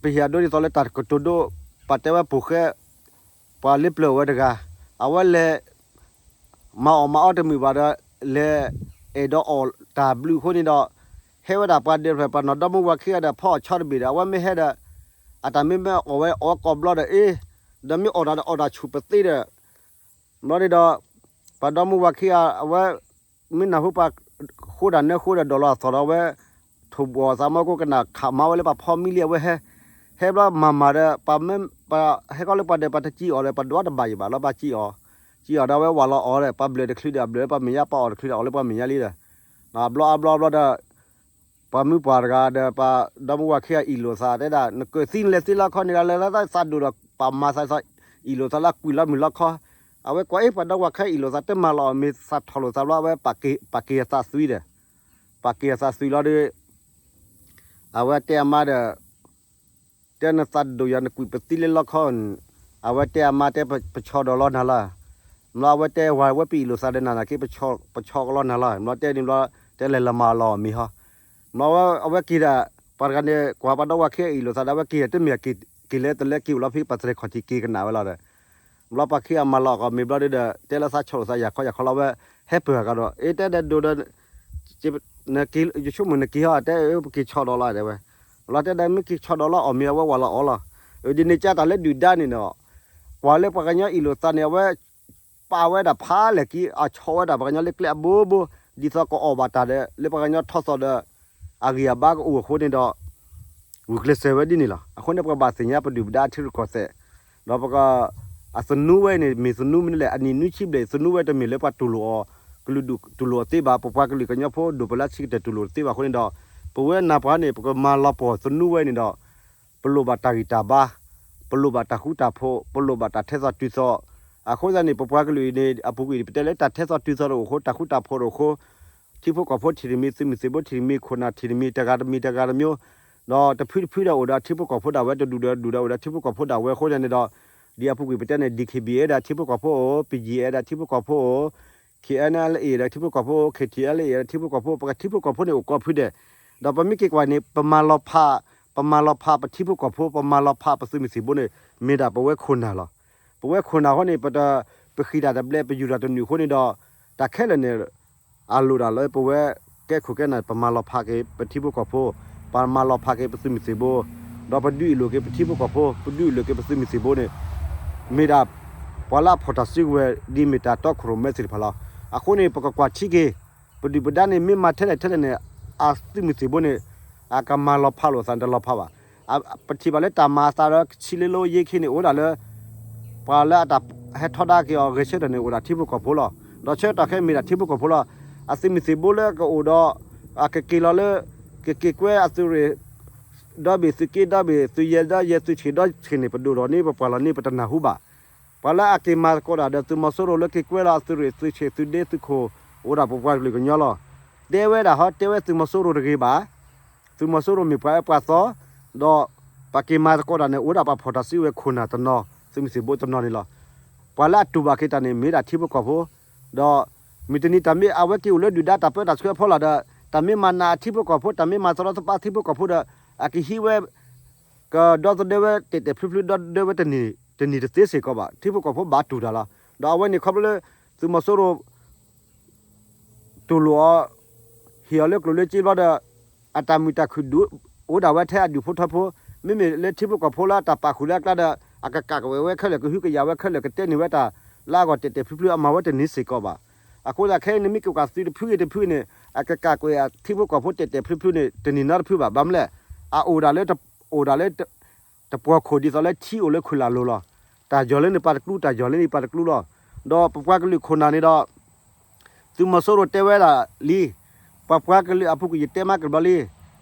ပဟံၣ်အဒိဒ်သိးလၢတၢ်ကတိၤဒိ ပှၤတဲဝဲပိာ်ဃဲ ပှၤလ့ပျၢၤဝဲတဂၤ အဝဲလဲၤ မၤအီၣ်မၤအီတမုာ်ဘၣ်ဒီး လဲၤအဲၣ်ဒိးအီၣ်တၢ်ဘျုးအဃိန့ၣ်ဒီး ဟဲဝဲဒၣ်ပှၤဒဲးဖျၢၣ် ပှၤနီၢ်ဒီမါဝၤခံဂၤဒီး ဖီအီၣ်ဆီတဘ့ၣ်ဒီး အဝဲမ့ၢ်ဟဲဒီး အတၢ်မ့ၢ်မ့ၢ်အီၣ်ဝဲအီၣ်ကိးဘျီဒီး အ့ ဒီးမ့ၢ်အီၣ်တၢ်ဒီးအီၣ်တၢ်ဆူၣ်ပသ့ဒီး ဘျီန့ၣ်ဒီး ပှၤဒီမါဝၤခံဂၤ အဝဲ မ့ၢ်နၢ်ဟူပှၤဃိဒၣ်နၢဃိဒီး ဒိးလီၤအသီၣ်ဒီး အဝဲ ထိၣ်ဘှီၣ်အသးမီၢ်ကိးကနၣ်ခးမါဝဲလၢပှၤဖီမံလံ အဝဲဟဲ ဟဲဘျီမၤမၤဒီး ပှၤမ့ၢ် ပှၤဟဲခီလၢပှၤဒဲး ပှၤတစံၣ်အီၣ်ဒီး ပှၤဒွးတဘၣ်ယံၤဘၣ်လီၤ ပှၤစံၣ်အီၣ် စံၣ်အီၣ်ဒီး အဝဲဝးလီၤအီၣ်ဒီး ပှၤဘျၢၣ်တချုးဒီး အဘျၢၣ်လၢပှၤမဲာ်ညါ ပှၤအီၣ်တချုးဒီး အီၣ်လၢပှၤမဲာ်ညါလံဒီး အဘျီအဘျီအဘျီဒီး ပှၤမုၢ်ပှၢ်တဂၤဒီး ပှၤဒီမါဝၤခံဂၤအံၣ်လိာ်သးတဲဒၣ် နကၢၢ်သံနလဲၤသ့လီခီန့ၣ် လၢလၢသးသးဒိၣ်ဒီးပာ်မၤသး အံၣ်လိာ်သးလၢအကွံာ်လီၤမုၢ်လီခီ အဝဲကွၢ်အ့ၣ် ပှၤဒီမါဝၤခံဂၤအံၣ်လိာ်သး တမၤလီၤအီၣ်မ့ၤ သးထီၣ်လိာ်သးဘျီ အဝဲပာ်က့ၤအသးသွံဒီး ပာ်က့ၤအသးသွံလီၤဒီး အဝဲတဲအမါဒီး တဲနသးဒိၣ်ယၤ နကွံာ်ပသံလၢလီခီန့ၣ် အဝဲတဲအမါတဲ ပဆီၣ်ဒီးလီၤနၤလီၤ. ဘျီအဝဲတဲဝဲ ဝဲပအံၣ်လိာ်သးဒီးနၤနာ်က့ ပဆီၣ်ကလီနၤလီၤ. ဘျီတဲန့ၣ်ဘျီ တဲလဲၤလီၤမၤလီၤမ့ၤဟီ. ဘျီအဝဲက့ၤဒီး ပှၤတဂၤန့ၣ် ကွၢ်ပှၤဒီမါဝၤခံဂၤအံၣ်လိာ်သးဒီး အဝဲက့ၤဒီး တမ့ၢ်က့ၤလဲၤတလဲက့ၤအိၣ်လီၤဖဲ ပှၤသရဲၣ်ခီၣ်ထံးက့ၤကနၣ်ဝဲလီၤဒီး ဘျီပှၤခံဂၤမၤလီၤအီၣ်မ့ၤဘျီဒီး တဲလၢသးဆီၣ်လိာ်သးယၤခီယၤခီလီၤ အဝဲဟဲပၢၢ်ဂၤဒီး အ့ တဲဒၣ်ဒိၣ်ဒီး နက့ၤ ယဆိကမိၣ်နက့ၤဟီ တဲ ပက့ၤဆီၣ်ဒီးလီၤတဲဝဲ. လီၤတဲဒီး မ့ၢ်က့ၤဆီၣ်ဒီးလီၤအီၣ်မ့ၤ အဝဲဝးလီၤအီၣ်လီၤ. ဒ်န့ၣ်ကၢ်တၢ်လၢဒုၣ်ဒါန့ၣ်ဒီး ကွၢ်လၢပှၤကညီအံၣ်လိာ်သးန့ၣ် အဝဲ ပာ်ဝဲဒၣ်ဖးလဲၢ်က့ၤ အဆီၣ်ဝဲဒၣ်ပှၤကညီလၢကျဲအဘိဘိ ဒ်သိးကအီၣ်ဘၣ်တၢ်ဒီး လၢပှၤကညီထီၣ်သီၣ်ဒီး အဂံၢ်အဘါကအိၣ်အဃိန့ၣ်ဒီး ဂုာ်ကျဲးစၢးဝဲဒ်န့ၣ်လီၤ. အဃိန့ၣ် ပကဘၣ်သ့ၣ်ညါပဒုၣ်ပဒါအထံရူၢ်ကီၢ်သဲး ဒီးပက အသနူဝဲန့ၣ် မ့ၢ်သနူမနုၤလဲၣ် အနံၣ်နွံဆံဘျဲၣ် သနူဝဲတမ့ၢ်လၢပှၤတူၢ်လိာ်အီၤ ကလုာ်ဒူၣ်တူၢ်လိာ်အီၤသ့ဘၣ် ပပှၤကလုာ်ကညီဖိဒိၣ်ပလၢဆံးကတၢၢ်တူၢ်လိာ်တသ့ဘၣ်အဃိန့ၣ်ဒီး ပဝဲနၢ်ပှၤန့ၣ် ပကမၤလီၤပှီၢ်သနူဝဲန့ၣ်ဒီး ပလိၣ်ဘၣ်တၢ်ဂံၢ်တၢ်ဘါ, ပလိၣ်ဘၣ်တၢ်ဃူတၢ်ဖိး, ပလိၣ်ဘၣ်တၢ်ထဲသိးတုၤသိး, အဃိသတးန့ၣ် ပပှၤကလုာ်အံၤန့ၣ် အပူၤကွံာ် ပတဲလၢတၢ်ထဲသိးတုၤသိးတအိၣ်အဃိ တၢ်ဃူတၢ်ဖိးတအိၣ်အဃိ ထံဖိကီၢ်ဖိထံၣ်တမံၤ သုးမုၢ်သံၣ်ဘိထံၣ်တမံၤ ခိၣ်နၢ်ထံၣ်တမံၤ တဂၤတမံၤတဂၤတမံၤ, ဒီးတဖုတဖုဒီးအိၣ်ဒီးထံဖိကီၢ်ဖိဒၣ်ဝဲ တဒူၣ်ဒီးဒူၣ်ဒီးအိၣ်ဒီးထံဖိကီၢ်ဖိဒၣ်ဝဲအဃိန့ၣ်ဒီး ဒ်အပူၤကွံာ်ပတဲန့ၣ် D K B A ဒီးထံဖိကီၢ်ဖိအိၣ်, P G I ဒီးထံဖိကီၢ်ဖိအိၣ်, K N L A ဒီးထံဖိကီၢ်ဖိအိၣ်, K T L A ဒီးထံဖိကီၢ်ဖိ, ပကထံဖိကီၢ်ဖိန့ၣ်အိၣ်ကိးဖုဒဲး, ဒီးပမ့ၢ်က့ၤကွၢ်န့ၣ် ပမၤလီၤဖး, ပမၤလီၤဖးပထံဖိကီၢ်ဖိ, ပမၤလီၤဖးပသုးမုၢ်သံၣ်ဘိန့ၣ် မ့ၢ်ဒၣ်ပဝဲခိၣ်နၢ်လီၤ. ပဝဲခိၣ်နၢ်အဃိန့ၣ် ပတ, ပဃံးတၢ်တဘျဲး ပယူၢ်တၢ်တနုာ်အဃိန့ၣ်ဒီး တၢ်ခဲလၢာ်န့ၣ် အလိၣ်ဒၣ်လၢပဝဲကဲခိၣ်ကဲနၢ် ပမၤလီၤဖးက့ၤပထံဖိကီၢ်ဖိ, ပမၤလီၤဖးက့ၤပသုးမုၢ်သံၣ်ဘိ, ဒီးပဒုးအံၣ်လိာ်က့ၤပထံဖိကီၢ်ဖိ, ပဒုးအံၣ်လိာ်က့ၤပသုးမုၢ်သံၣ်ဘိန့ၣ် မ့ၢ်ဒၣ်ပှၤလၢအဖီၣ်တၢ်စုကဝဲၤ ဒ်မ့ၢ်တၢ်တီခိၣ်ရိၣ်မဲသ့ၣ်တဖၣ်လီၤ. အဃိန့ၣ် ပကကွၢ်ထံက့ၤ ပဒုၣ်ပဒါန့ၣ် မ့ၢ်မၤထဲလဲၣ်ထဲလဲၣ်န့ၣ် အသုးမုၢ်သံၣ်ဘိန့ၣ် အကမၤလီၤဖးလိာ်သးန့ၣ် တလီၤဖးဘၣ်. ပထံၣ်ဘၣ်လၢတၢ်မၤအသးဒီး ဆံးလ့လိယ့ခံန့ၣ် အိၣ်ဒၣ်လၢ ပှၤလၢအတၢ်ဟဲထီဒါက့ၤအီၤ ဂဲၤဆၢထၢၣ်န့ၣ် အိၣ်ဒၣ်ထံဖိကီၢ်ဖိလီၤ. ဒီးဆၢကတီၢ်ခဲအံၤမ့ၢ်ဒၣ်ထံဖိကီၢ်ဖိလီၤ. အသုးမုၢ်သံၣ်ဘိလၢကအိၣ်ဒီး အကက့ၤလီၤလၢ ကက့ၤကွဲအသုးရ့ၣ် ဒီဘ့ၣ်သုးက့ဒီဘ့ၣ် သုးယဲၢ်ဒီယဲၢ် သုးဆံးဒီဆံးန့ၣ် ပဒိၣ်ထီၣ်န့ၣ် ပပှၤလီၤန့ၣ် ပတနၢ်ဟူဘၣ်. ပှၤလၢအက့ၤမၤသကိးတၢ်ဒီးသုးမီၤစိရိၤလၢက့ၤကွဲလီၤအသုးရ့ၣ်သုးဆံးသုးဒ့သုးခိၣ် အိၣ်ဒၣ်ပပှၤကလုာ်ကညီလီၤ. တဲဝဲဒၣ်ဟီ တဲဝဲသုးမီၤစိရိၤတဂ့ၤဘၣ်. သုးမီၤစိရိၤမ့ၢ်ပှၤအၢပှၤသီ, ဒီးပက့ၤမၤသကိးတၢ်န့ၣ် အိၣ်ဒၣ်ပှၤဖီၣ်တၢ်စုကဝဲၤခိၣ်နၢ်တနီၤ သုးမုၢ်သံၣ်ဘိတနီၤန့ၣ်လီၤ. ပှၤလၢအတူၢ်ဘၣ်က့ၤတၢ်န့ၣ် မ့ၢ်ဒၣ်ထံဖိကီၢ်ဖိ, ဒီးမုၢ်တနံၤတၢ်မ့ၢ်အဝဲက့ၤအိၣ်လၢဒုၣ်ဒါတၢ်ပၢတၢ်ဆှၢအဖီလာ်ဒီး တၢ်မ့ၢ်မၤနးအထံဖိကီၢ်ဖိ တၢ်မ့ၢ်မၤသရီသပှၢ်ထံဖိကီၢ်ဖိဒီး အကဟံးဝဲ ကဒီသဒၢဝဲတဲာ်တဲာ်ဖျုးဖျုး ဒီသဒၢဝဲတနံၤ တနံၤတသ့စ့ၢ်ကီးဘၣ်. ထံဖိကီၢ်ဖိဘၣ်တူၢ်တၢ်လီၤ. ဒီးအဝဲန့ၣ်ခီဖျိလၢ သုးမီၤစိရိၤ တူၢ်လိာ်အီၤ ဟ့ၣ်အီၤလၢကျိၣ်လၢစ့ဘျီဒီး အတၢ်မုာ်တၢ်ခုၣ်ဒုး အိၣ်ဒၣ်ဝဲထဲအဒူၣ်ဖိထၢဖိ, မ့မ့ၢ်လၢထံဖိကီၢ်ဖိလၢအတၢ်ပာ်ဃုာ်လၢအကျါဒီး အကကးကဝဲၤဝဲခဲလၢာ် ကဟုကယာ်ဝဲခဲလၢာ် ကတဲန့ၢ်ဝဲတၢ်လၢအဂီၢ်တဲာ်တဲာ်ဖျုးဖျုး အမၤဝဲတန့ၢ်စ့ၢ်ကီးဘၣ်. အဃိသတးခဲအံၤ နမ့ၢ်က့ၤကွၢ်သုးတဖုဂ့ၤတဖုန့ၣ် အကကးကွဲၤအထံဖိကီၢ်ဖိတဲာ်တဲာ်ဖျုးဖျုးန့ၣ် တန့ၢ်နီတဖုဘၣ်. ဘၣ်မနုၤလဲၣ်, အအိၣ်ဒၣ်လၢ အိၣ်ဒၣ်လၢ တပှီၤခိၣ်ဒ်သိးလၢထံအိၣ်လၢခိၣ်လာ်လိၤလီၤ. တၢ်ယီၤလၢန့ၣ်ပာ်တကျူ တၢ်ယီၤလၢန့ၣ်ပာ်တကျူလီၤ. ဒီးပပှၤကလုာ်ခိၣ်နၢ်န့ၣ်ဒီး သုးမီၤစိရိၤတဲဝဲဒၣ်လံ, ပပှၤကလုာ်အပူၤကွံာ် ယတဲမးကဘျီလံ,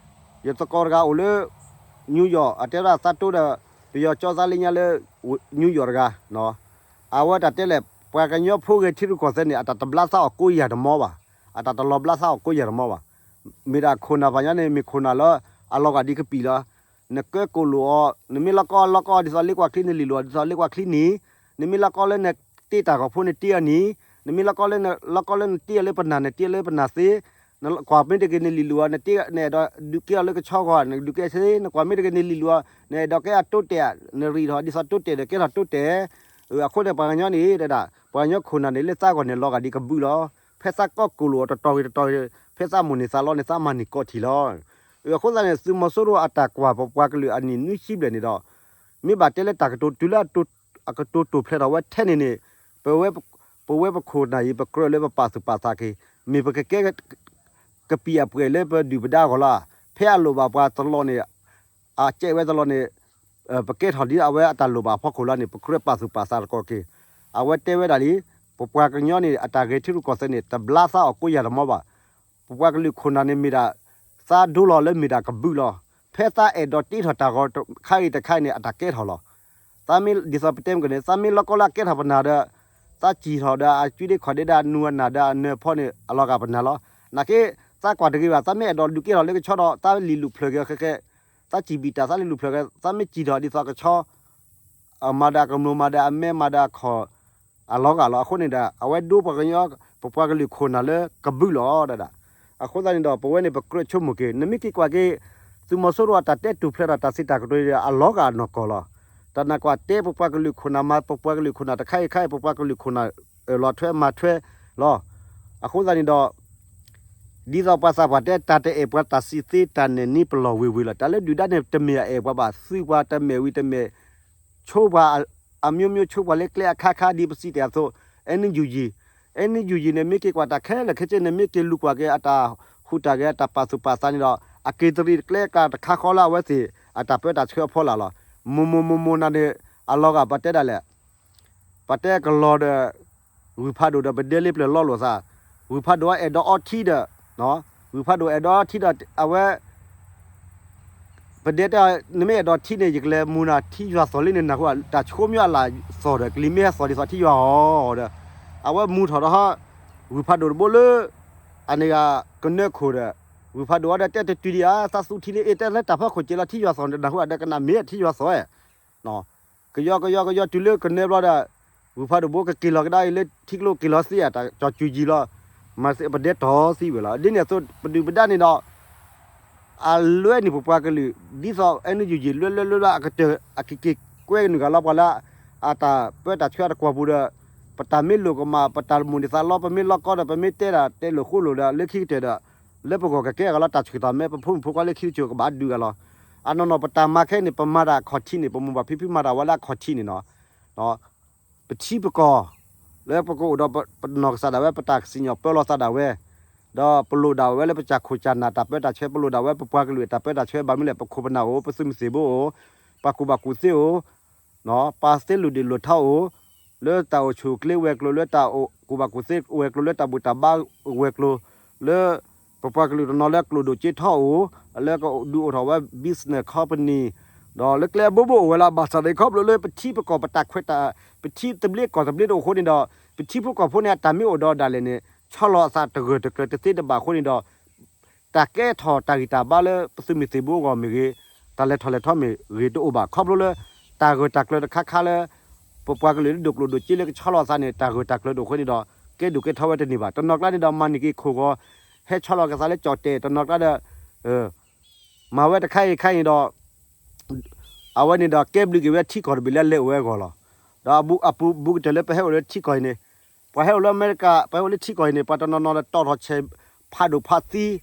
ယသကိးတဂၤအိၣ်လၢ New York အတဲဒၣ်သးတိဒီး ပယီၤကၠီသးလၢညါလၢ New York တဂၤ, အဝဲတၢ်တဲလဲၣ် ပှၤကညီဖိဂဲၤထံရူၢ်ကီၢ်သဲးန့ၣ် အတၢ်တဘျါသးအီၤကိးယၤတမီဘၣ်, အတၢ်တလီၤဘျါသးအီၤကိးယၤတမီဘၣ်. မ့ၢ်ဒၣ်ခိၣ်နၢ်ပှၤကညီန့ၣ် မ့ၢ်ခိၣ်နၢ်လၢ အလီၤဂာ်ဒ်ကပံာ်လီၤ. နကၢကိၣ်လိာ်အီၤ နမ့ၢ်လီၤကီလီၤကီ ဒ်သိးလ့ကွၢ်ချံ နလံၤလိာ်အီၤ ဒ်သိးလ့ကွၢ်ချံနံၤ, နမ့ၢ်လီၤကီလၢနတ့တၢ်ဂီၤဖိ နတ့အီၤနံၤ, နမ့ၢ်လီၤကီလၢ လီၤကီလၢနတ့အီၤလၢပနၢ် နတ့အီၤလၢပနၢ်သ့, နကွၢ်မ့ၢ်တဂ့ၤ နလံၤလိာ်အီၤ နတ့ နအဲၣ်ဒိးဒုးကဲအီၤလၢကဆီဂီၤ နဒုးကဲသ့, နကွၢ်မ့ၢ်တဂ့ၤ နလံၤလိာ်အီၤ နအဲၣ်ဒိးကဲအတိတဲာ် နရံးထီၣ် ဒ်သိးတိတဲာ်ဒီးကဲထီၣ်တိတဲာ်. အဃိန့ၣ် ပှၤကညီန့ၣ် တဲဒၣ် ပှၤကညီခိၣ်နၢ်န့ၣ် လၢသးဂီၢ်န့ၣ် လီၤဂာ်ဒ်ကဘုးလီၤ. ဖဲသးကီကိၣ်လိာ်အီၤတတီၤဂ့ၤတတီၤဂ့ၤ ဖဲသးမိၣ်န့ၢ်သးလီန့ၣ် သးမၤန့ၢ်ကိးထံၣ်လီၤ. အဃိသတးန့ၣ် သုးမီၤစိရိၤအတၢ်ကွၢ်ပပှၤကလုာ်အနံၣ်နွံဆံဘျဲၣ်န့ၣ်ဒီး မ့ၢ်ဘၣ်တဲလၢတၢ်ကတိၤတုၤလၢ အကတိၤတိာ်ဖျဲးထီၣ်ဝဲထဲန့ၣ်န့ၣ် ပဝဲ ပဝဲပခိၣ်နၢ်အံၤ ပကြၢးလၢပပာ်သူၣ်ပာ်သးက့ၤ မ့ၢ်ပကကဲ ကပံာ်အပှဲၤလၢပဒုၣ်ပဒါအဂီၢ်လီၤ. ဖဲအလိၣ်ဘၣ်ပှၤတလီၢ်န့ၣ် အကဲဝဲတလီၢ်န့ၣ် ပကဲထီၣ်ဒ်အဝဲအတၢ်လိၣ်ဘၣ်အဖီခိၣ်လီၤန့ၣ် ပကြၢးပာ်သူၣ်ပာ်သးတကီၢ်က့ၤ. အဝဲတဲဝဲဒၣ်လံ, ပပှၤကညီန့ၣ် အတၢ်ဂဲၤထံရူၢ်ကီၢ်သဲးန့ၣ် တဘျါသးအီၤကိးယၤတမီဘၣ်. ပပှၤကလုာ်ခိၣ်နၢ်န့ၣ်မ့ၢ်ဒၣ် သးဒိလီၤလၢမ့ၢ်ဒၣ်ကဘုးလီၤ. ဖဲသးအဲၣ်ဒိးတ့ထီၣ်တၢ်ဂီၤတခါဂ့ၤတခါဂ့ၤန့ၣ် အတၢ်ကဲထီၣ်လီၤ. သးမ့ၢ်ဒ်သိးပတဲမ့ၢ်ကန့ၣ် သးမ့ၢ်လီၤကီလၢအကဲထီၣ်ပနၢ်ဒီး သးစံၣ်ထီၣ်ဒီးအစုဒ့ခီၣ်ဒ့ဒီးအနူအနၢ်ဒီးအနၢၤဖီန့ၣ် အလီၤဂာ်ပနၢ်လီၤ. နာ်က့ သးကွၢ်တဂ့ၤဘၣ် သးမ့ၢ်အဲၣ်ဒိးဒုးကဲထီၣ်လၢကဆီဒီး သးလံၤလူၢ်ဖျၢၣ်က့ၤဃဲဃဲ သးစံၣ်ဘံၣ်တၢ် သးလံၤလူၢ်ဖျၢၣ်က့ၤ သးမ့ၢ်စံၣ်ထီၣ်ဒ်သိးကဆီ အမၤဒီးအကမျိာ် မၤဒီးအမဲ မၤဒီးအခီၣ် အလီၤဂာ်လီၤ. အဃိန့ၣ်ဒီး အဝဲဒိပှၤကညီ ပပှၤကလုာ်ခိၣ်နၢ်လၢကဘုးလီၤဒၣ်. အဃိသတးန့ၣ်ဒီး ပဝဲန့ၣ် ပကြၢးဆိကမိၣ်က့ၤ နမ့ၢ်က့ၤကွၢ်က့ၤ သုးမီၤစိရိၤအတၢ်တဲတူၢ်ဖျဲးထီၣ်တၢ်စံးတၢ်ကတိၤအံၤဒီး အလီၤဂာ်နီၢ်ကီၢ်လီၤ. တၢ်နာ်ကွၢ်တဲပပှၤကလုာ်ခိၣ်နၢ်မၤ ပပှၤကလုာ်ခိၣ်နၢ်တခါအံၤခါအံၤ ပပှၤကလုာ်ခိၣ်နၢ်အၢၣ်လီၤထွဲမၤထွဲလီၤ. အဃိသတးန့ၣ်ဒီး ဒ်သိးပှၤသးပှၢ်တဲ တၢ်တအဲၣ်ပှၤတၢ်စံးသ့ တၢ်နဲၣ်နံပလီၢ်ဝ့ၤဝ့ၤလီၤ. တၢ်လၢဒုၣ်ဒါန့ၣ် တမ့ၢ်အအဲၣ်ပှၤဘၣ် သုးပှၤတမဲာ်ဝံၤတမဲာ် ဆိပှၤ အမျိုးမျိုး ဆိပှၤလၢကျဲအခါခါ ဒ်ပစံးတ့ၢ်အသိး NUG, NUG န့ၣ် မ့ၢ်က့ၤကွၢ်တၢ်ခဲလၢာ်ခဲဆ့န့ၣ် မ့ၢ်က့ၤလူၤကွၢ်က့ၤအတၢ်ဟူးတၢ်ဂဲၤ အတၢ်ပာ်သူၣ်ပာ်သးန့ၣ်ဒီး အက့ၤတရံးကျဲကျါတခါဃီလၢအဝဲသ့ၣ် အတၢ်ပၢတၢ်ဆှၢအဖီလာ်လီၤ. မိၢ်မိၢ်မိၢ်မိၢ်နၤန့ၣ် အလီၤဂာ်ပတဲဒၣ်လဲာ် ပတဲကလီၤဒီး ဂုၢ်ဖးဒိၣ်ဒီး ပဒဲလ့ပျၢၤလီလိာ်သး, ဂုၢ်ဖးဒိၣ်အဲၣ်ဒိးအီထံဒီး ဂုၢ်ဖးဒိၣ်အဲၣ်ဒိးအီထံဒီး အဝဲ ပဒဲတဲ နမ့ၢ်အဲၣ်ဒိးထံန့ၣ် ယကလဲၤမူၤနၤထံယွၤသီၣ်လံန့ၣ် နၢ်ဟူဧါ, တၢ်ဆိကမိၣ်အလၢ်သီၣ်ဒီး ကလံၤမ့ၢ်ဟဲသီၣ်ဒ်သိးထံယွၤအီၤဒီး အဝဲမူၤထီၣ်ဒီး ဂုၢ်ဖးဒိၣ်တဘိလၢ အန့ၣ်ဂၤကနၢခိၣ်ဒီး ဂုၢ်ဖးဒိၣ်အီၤဒီး တဲတတုၤဒံးဧါ, သးသူထံလၢအ့ၣ် တဲလၢတၢ်ဖီခိၣ်က့ၤလီၤထံယွၤသီၣ်န့ၣ် နၢ်ဟူဧါဒီး ကနၣ်မ့ၢ်ထံယွၤသီၣ်ဧါ. ကယီကယီကယီတုၤလၢကနဲဘျီဒီး ဂုၢ်ဖးဒိၣ်ဘိကက့ၤလီၤကဒါအံၤလၢထံကျိက့ၤလီၤသ့ဧါ တၢ်ကၠီၤစူၤယံၤလီၤ, မၤသ့ပဒဲတီၤသံဝဲလီၤ. ဒ်န့ၣ်အသိး ပဒုၣ်ပဒါန့ၣ်ဒီး အလွဲန့ၣ်ပပှၤကလုာ် ဒ်သိး အဲၣ်ယူၣ်ယံၣ် လွဲလွဲလွဲလၢအကတၢၢ် အကက့ၤကွဲနုာ်ဂၤလီၤပှၤလၢ အတၢ်ပၢတၢ်ဆှၢအတကွီၢ်ပူၤဒီး ပတၢ်မ့ၢ်လိာ်ကမၣ် ပတၢ်မိၣ်န့ၢ်သးလီ ပမ့ၢ်လီၢ်ကီဒီး ပမ့ၢ်တဲဒၣ်တဲလိာ်ဃိလိာ်ဒီး လၢခံကတၢၢ်ဒီး လၢပဂီၢ်ကကဲအဂီၢ်လီၤ တၢ်ဆှုၣ်ထီၣ်မဲ ပဖိမုၣ်ဖိခွါလၢခံတစိၤကဘၣ်ဒုးဂၤလီၤ. အနီၢ်နီၢ်ပတၢ်မၤခဲအံၤန့ၣ် ပမၤတၢ်အခီၣ်ထံးန့ၣ် ပမိၢ်ပၢ်ဖံဖုမၤတၢ်ဝဲလၢအခီၣ်ထံးန့ၣ်နီၤ ပထံပကီၢ် လၢပကအိၣ်ဒီးပနီၢ်ကစၢ်ဒၣ်ဝဲ ပတၢ်စံၣ်ညီၣ်ပၢလီၤသးဒၣ်ဝဲ, ဒီးပလိၣ်ဒၣ်ဝဲလၢပစၢ်ခိၣ်စၢ်နၢ်တၢ်ပၢတၢ်ဆှၢ ပလိၣ်ဒၣ်ဝဲပပှၤကလုာ်အတၢ်ပၢတၢ်ဆှၢ ဘၣ်မနုၤလဲၣ် ပခိၣ်ပနၢ်အိၣ် ပသုးမုၢ်သံၣ်ဘိအိၣ်, ပှၤကူၣ်ဘၣ်ကူၣ်သ့အိၣ်, ပှၤသ့လူၢ်ဒ့ၣ်လူၢ်ထီအိၣ်, လၢတၢ်အိၣ်ဆူၣ်အိၣ်ချ့ဝဲၤကျိၤ လၢတၢ်ကူၣ်ဘၣ်ကူၣ်သ့ဝဲၤကျိၤ လၢတၢ်ဘူၣ်တၢ်ဘါဝဲၤကျိၤ, လၢ ပပှၤကလုာ်တနီၤလၢအကျိၣ်ဒိၣ်စ့ထီအိၣ်, လၢကဒုးအိၣ်ထီၣ်ဝဲ business company, ဒီးလၢကျဲအဘိဘိအိၣ်ဝဲလီၤ. ဘၣ်ဆၣ်သနာ်က့ခီဖျိလၢပထံပကီၢ်ပတၢ်ခွဲးတၢ် ပထံသဘျ့ကီၢ်သဘျ့တအိၣ်အဃိန့ၣ်ဒီး ပထံဖိကီၢ်ဖိန့ၣ် အတၢ်မ့ၢ်အိၣ်ဒီးဒၣ်လဲာ်န့ၣ် ဆီလီၤအသးတဂၢၢ်တကျၢၤတသ့တဘၣ်အဃိန့ၣ်ဒီး တၢ်ကဲထီၣ်တၢ်ဂံၢ်တၢ်ဘါလၢပသုးမုၢ်သံၣ်ဘိအဂီၢ်မ့ၢ်ဂ့ၤ, တၢ်လဲၤထီၣ်လဲၤထီမ့ၢ်ဂ့ၤတအိၣ်ဘၣ်. ခီဖျိလၢ တၢ်ဂၢၢ်တၢ်ကျၢၤတခါခါလၢ ပပှၤကလုာ်လၢဒိၣ်ကျိၣ်ဒိၣ်စ့လၢကဆီလီၤအသးန့ၣ် တၢ်ဂၢၢ်တၢ်ကျၢၤတအိၣ်အဃိန့ၣ်ဒီး ကဲဒိၣ်ကဲထီဝဲတန့ၢ်ဘၣ်. တနီၤကျါန့ၣ်ဒီး မၤန့ၢ်က့ၤခိၣ်ဂီၤ ဟဲဆီလီၤက့ၤသးလၢကၠီၣ်တဲာ် တနီၤကျါဒီး မၤဝဲတခါအံၤခါအံၤဒီး အဝဲန့ၣ်ဒီးကဲဘျုးက့ၤဝဲထံကီၢ်တဘ့ၣ်လၢအလဲၤအိၣ်ဝဲအဂီၢ်လီၤ. ဒီးအဘူးအပူၤဘူးကတၢၢ်လၢပဟဲအိၣ်လၢထံကီၢ်အံၤန့ၣ် ပှၤဟဲအိၣ်လၢအမဲရကၤ ပှၤဟဲအိၣ်လၢထံကီၢ်အံၤန့ၣ် ပှၤတနီၤနီၤဒီးတီၣ်ထီၣ်ဆဲးဖးဒိၣ်ဖးသံ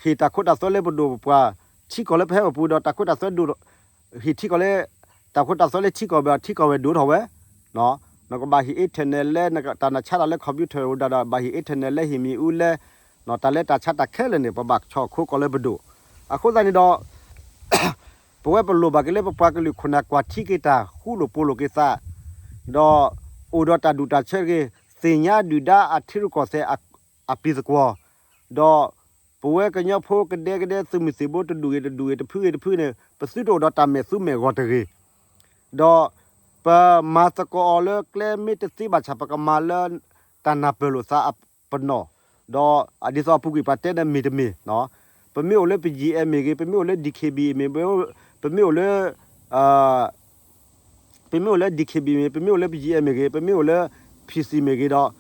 ဟ့ၣ်တၢ်ခိတၢ်သွဲလၢပဒိၣ်ပပှၢ် ထံကီၢ်လၢပဟဲအိၣ်ပူၤဒီးတၢ်ခိတၢ်သွဲဒိၣ် ဟ့ၣ်ထံကီၢ်လၢ တၢ်ခိတၢ်သွဲလၢထံကီၢ်ဘၣ် ထံကီၢ်ဝဲဒိၣ်ထီၣ်ဝဲ နကဘၣ်ဟ့ၣ် internet လၢ တၢ်နဆါတၢ်လၢ computer အိၣ်ဒၣ်ဒီး ဘၣ်ဟ့ၣ် internet လၢဟ့ၣ်မံၤအူလၢ တၢ်လၢတၢ်ဆါတၢ်ခဲလၢာ်န့ၣ် ပဘၣ်ဆီၣ်ခိကီၢ်လၢပဒိၣ်. အဃိသတးန့ၣ်ဒီး ပဝဲပလိၣ်ဘၣ်က့ၤလၢပပှၤကလုာ်ခိၣ်နၢ်ကွၢ်ထံက့ၤတၢ် ဃူလိာ်ဖိးလိာ်က့ၤသး ဒီးအိၣ်ဒီးတၢ်ဒူၣ်တၢ်ဆၢတဂ့ၤ သ့ၣ်ညါဒုၣ်ဒါအထံရူၢ်ကီၢ်သဲးအပျံၤသကွီၤ ဒီးပဝဲကညီဖိကဒဲကဒဲသုးမုၢ်သံၣ်ဘိတဒူၣ်ဂ့ၤတဒူၣ်ဂ့ၤတဖုဂ့ၤတဖုန့ၣ် ပသုတအိၣ်ဒီးတၢ်မဲာ်သူမဲာ်ဂီၤတဂ့ၤ ဒီးပမၤသကိးအီၤလၢကျဲမ့ၢ်တသ့ဘၣ်ဆၣ် ပကမၤလၢတၢ်နၢ်ပၢၢ်လိာ်သးအပနီၣ်, ဒီးဒ်သိးအပူၤကွံာ်ပှၤတဲန့ၣ်မ့ၢ်တမ့ၢ်, ပမ့ၢ်အိၣ်လၢ ပယံၤအဲၣ်မ့ၢ်ဂ့ၤ, ပမ့ၢ်အိၣ်လၢ DKB မ့ၢ်, ပမ့ၢ်အိၣ်လၢ ပမ့ၢ်အိၣ်လၢ DKB မ့ၢ်, ပမ့ၢ်အိၣ်လၢ ပယံၤအဲၣ်မ့ၢ်ဂ့ၤ, ပမ့ၢ်အိၣ်လၢ PC မ့ၢ်ဂ့ၤဒီး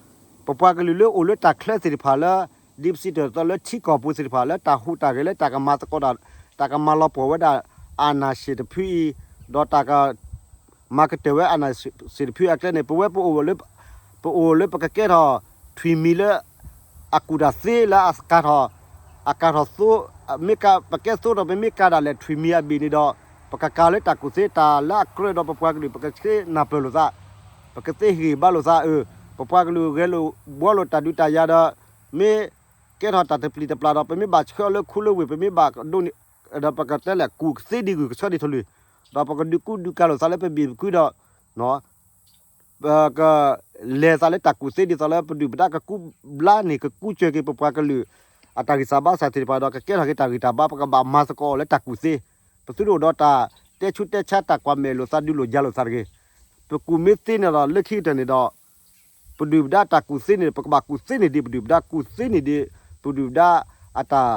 ပပှၤကလုာ်လၢအိၣ်လၢတၢ်ချၢသ့ၣ်တဖၣ်လၢ ဒ်ပစံးတၢ်သိးလၢထံကီၢ်ပူၤသ့ၣ်တဖၣ် လၢတၢ်ဟူးတၢ်ဂဲၤလၢတၢ်ကမၤသကိးတၢ်, တၢ်ကမၤလီၤပှီၢ်ဝဲဒၣ် အာဏာရှင်တဖုအံၤ, ဒီးတၢ်က မၤကတၢၢ်ဝဲ အာဏာရှင်တဖုအကျဲန့ၣ် ပဝဲပအိၣ်လၢ ပအိၣ်လၢပကကဲထီၣ် ထွံၣ်မံၤလၢ အကူၣ်တၢ်သ့လၢအကၤထီၣ်, အကၤထီၣ်သိ, မ့ၢ်ကၤ ပကဲသိဒီး ပမ့ၢ်ကၤဒၣ်လဲာ်ထွံၣ်မံၤအဘ့ၣ်န့ၣ်ဒီး ပကကၤလၢတၢ်ကူၣ်သ့ တၢ်လၢအကြၢးဒီးပပှၤကလုာ် ပကသ့နၢ်ပၢၢ်လိာ်သး, ပကသ့ဟ့ၣ်ဂံၢ်ဘါလိာ်သးအၢ, ပပှၤကလုာ်ဂဲၤလိာ်ဘှီလိာ်တၢ်ဒုးတၢ်ယၤဒီး မ့ၢ်ကဲထီၣ်တၢ်တပျံၤတပျၢ်ဒီး ပမ့ၢ်ဘၣ်ဆှၢအီၤလၢခူလၢဝ့ၢ် ပမ့ၢ်ဘၣ်ဒိးန့ၢ် ဒီးပကတဲလဲၣ် ကူၣ်ကသ့ဒံးဂုၢ်ကဆၢဒံးထီၣ်လွံၢ်, ဒီးပကဒုးကူဒုးကၤလိာ်သးလၢပဘ့ၣ်ပကုဒီး ပကလဲၤသးလၢတၢ်ကူၣ်သ့ ဒ်သိးလၢပဒုၣ်ပဒါကကူဘျါန့ၢ် ကကူစၢၤက့ၤပပှၤကလုာ် အတၢ်ဂံၢ်စၢ်ဘါစၢ်သ့ၣ်တဖၣ်ဒီး ကကဲထီၣ်က့ၤတၢ်ဂံၢ်တၢ်ဘါ ပကဘၣ်မၤသကိးအီၤလၢတၢ်ကူၣ်သ့, ပသုတအိၣ်ဒီးတၢ်တဲဆူးတဲဆါ တၢ်ကွၢ်မဲာ်လိာ်သး ဒုးလိာ်ယၤလိာ်သးတဂ့ၤ. ပကူၣ်မ့ၢ်သ့န့ၣ်ဒီး လၢခံကတၢၢ်န့ၣ်ဒီး ပဒုၣ်ပဒါတၢ်ကူၣ်သ့န့ၣ် ပကဘၣ်ကူၣ်သ့န့ၢ်ဒံး ပဒုၣ်ပဒါကူၣ်သ့န့ၢ်ဒံး ပဒုၣ်ပဒါအတၢ်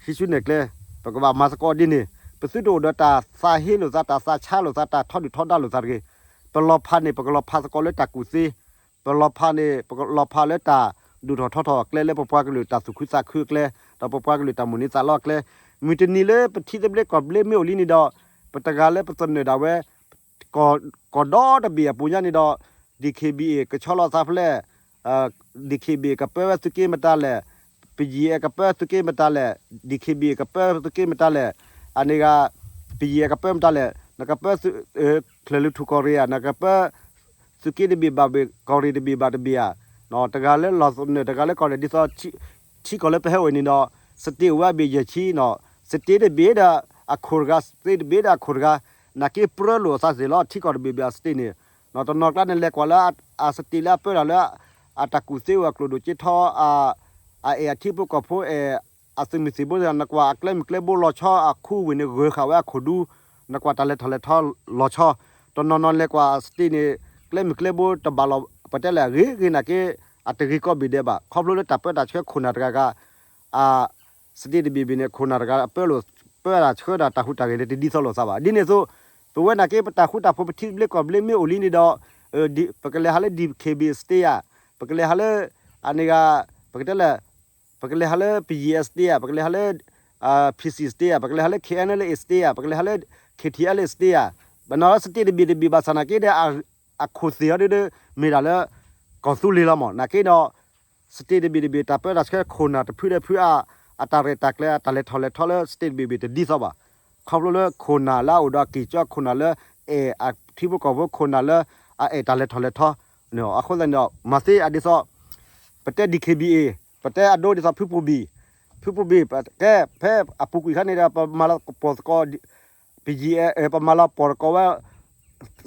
ဟံးစုနဲၣ်ကျဲ, ပကဘၣ်မၤသကိးဒ်န့ၣ် ပသုတအိၣ်ဒီးတၢ်သးဟ့လိာ်သး တၢ်သးဆါလိာ်သး တၢ်ထီဒုၣ်ထီဒါလိာ်သးတဂ့ၤ. ပလီၤဖးန့ၣ် ပကလီၤဖးသကိးလၢတၢ်ကူၣ်သ့, ပလီၤဖးန့ၣ် ပကလီၤဖးလၢတၢ်ဒိၣ်ထီၣ်ထီထီၣ်အကျဲ လၢပပှၤကလုာ်တၢ်သူၣ်ခုသးခုအကျဲ, ဒီးပပှၤကလုာ်တၢ်မိၣ်န့ၢ်သးလီအကျဲ, မုၢ်တနံၤလၢပထံသဘျ့ကီၢ်သဘျ့မ့ၢ်အိၣ်လံန့ၣ်ဒီး ပတဂၤလၢပသနၢၣ်ဒၣ်ဝဲ ကီၢ်ဒီတဘ့ၣ်အပူၤညါန့ၣ်ဒီး DKBA ကဆီလီၤသးဖဲလဲၣ်, DKBA ကပၢဝဲသုးက့မတၤလဲၣ်, ပယံၤအဲၣ်ကပၢသုးက့မတၤလဲၣ်, DKBA ကပၢသုးက့မတၤလဲၣ်, အန့ၣ်ဂၤ ပယံၤအဲၣ်ကပၢမတၤလဲၣ်, နကပၢ ချၢၣ်လွံၢ်ထူၣ်ကီၢ်ရ့ၣ်ဧါ, နကပၢ သုးက့တဘ့ၣ်ဘၣ်ဘ့ၣ် ကီၢ်ရ့ၣ်တဘ့ၣ်ဘၣ်တဘ့ၣ်ဧါ, တဂၤလၢလီၤသနၢၣ် တဂၤလၢကီၢ်ရ့ၣ် ဒ်သိး ထံကီၢ်လၢပဟဲအိၣ်အံၤန့ၣ်ဒီး state အိၣ်ဝဲအဘ့ၣ်ယဲၢ်ဆံ, state တဘ့ၣ်ဒီးအခိၣ်တဂၤ state တဘ့ၣ်ဒီးအခိၣ်တဂၤ, နာ်က့ပြၢလိာ်အသးသ့ၣ်လီၤ ထံကီၢ်တဘ့ၣ်ဘ့ၣ်အ state န့ၣ်, တနီၤကျါန့ၣ် လဲၤကွၢ်လၢအ state လၢအပၢတၢ်လၢ အတၢ်ကူၣ်သ့ဝဲအကျိၣ်ဒိၣ်က့ထီ အအဲၣ်အထံဖိကီၢ်ဖိအဲၣ် အသုးမုၢ်သံၣ်ဘိ နကွၢ်အကျဲမုၢ်ကျဲဘိလီၤဆီ အခူဝ့ၢ်န့ၣ်ဂၢၤဃာ်ဝဲအခိၣ်ဒူ, နကွၢ်တၢ်လဲၤထီၣ်လဲၤထီလီၤဆီ, တနီၤနီၤလဲၤကွၢ် state န့ၣ် ကျဲမုၢ်ကျဲဘိတဘၣ်လီၤ ပတဲလဲၣ် အဂ့ၤဂ့ၤနာ်က့ အတဂ့ၤကီဘ့ၣ်ဒဲးဘၣ် ခီဖျိလၢတၢ်ပၢတၢ်ဆှၢခိၣ်နၢ်တဂၤဂၤ အ state တဘ့ၣ်ဘ့ၣ်န့ၣ် ခိၣ်နၢ်တဂၤပၢလိာ် ပၢတၢ်ဆှၢတၢ် တၢ်ဟူးတၢ်ဂဲၤန့ၣ် တဒ်သိးလိာ်သးဘၣ်. ဒ်န့ၣ်အသိး ပဝဲနာ်က့ ပတၢ်ဃူတၢ်ဖိး ပထံသဘျ့ကီၢ်သဘျ့မ့ၢ်အိၣ်လံန့ၣ်ဒီး ပကလဲၤဟးလၢ D K B A state ဧါ, ပကလဲၤဟးလၢ အန့ၣ်ဂ့ၤ ပကတဲလဲၣ် ပကလဲၤဟးလၢ P G L state ဧါ, ပကလဲၤဟးလၢ P C state ဧါ, ပကလဲၤဟးလၢ K N L A state ဧါ, ပကလဲၤဟးလၢ K T L A state ဧါ, ဘၣ်နီၤ state တဘ့ၣ်တဘ့ၣ်ဘၣ်ဆၣ်နာ်က့ဒီး အခိၣ်သ့ၣ်အီၤဒ်ဒီး မ့ၢ်ဒၣ်လၢ ကီၢ်သူလ့ၤလီၤမး နာ်က့ဒီး state တဘ့ၣ်တဘ့ၣ် တၢ်ပၢတၢ်ဆှၢခိၣ်နၢ်တဖုဒီးဖုအ အတၢ်ရဲၣ်တၢ်ကျဲၤ အတၢ်လဲၤထီၣ်လဲၤထီလၢ state တဘ့ၣ်ဘ့ၣ်တဒ်သိးဘၣ်. ခီဖျိလၢခိၣ်နၢ်လၢအအိၣ်ဒီးအကံၢ်ကၠီ ခိၣ်နၢ်လၢ အဲၣ်အထံဖိကီၢ်ဖိ ခိၣ်နၢ်လၢ အအဲၣ်တၢ်လဲၤထီၣ်လဲၤထီ အဃိသတးန့ၣ်ဒီး မၤသ့အဒ်သိး ပတဲ D K B A ပတဲအဒိဒ်သိး ဖုပူၤဘံၣ်, ဖုပူၤဘံၣ် ပကဲ ဖဲအပူၤကွံာ်ခါန့ၣ်ဒီး ပမၤလီၤပှီၢ်သကိး ပယံၤ ပမၤလီၤပှီၢ်သကိးဝဲ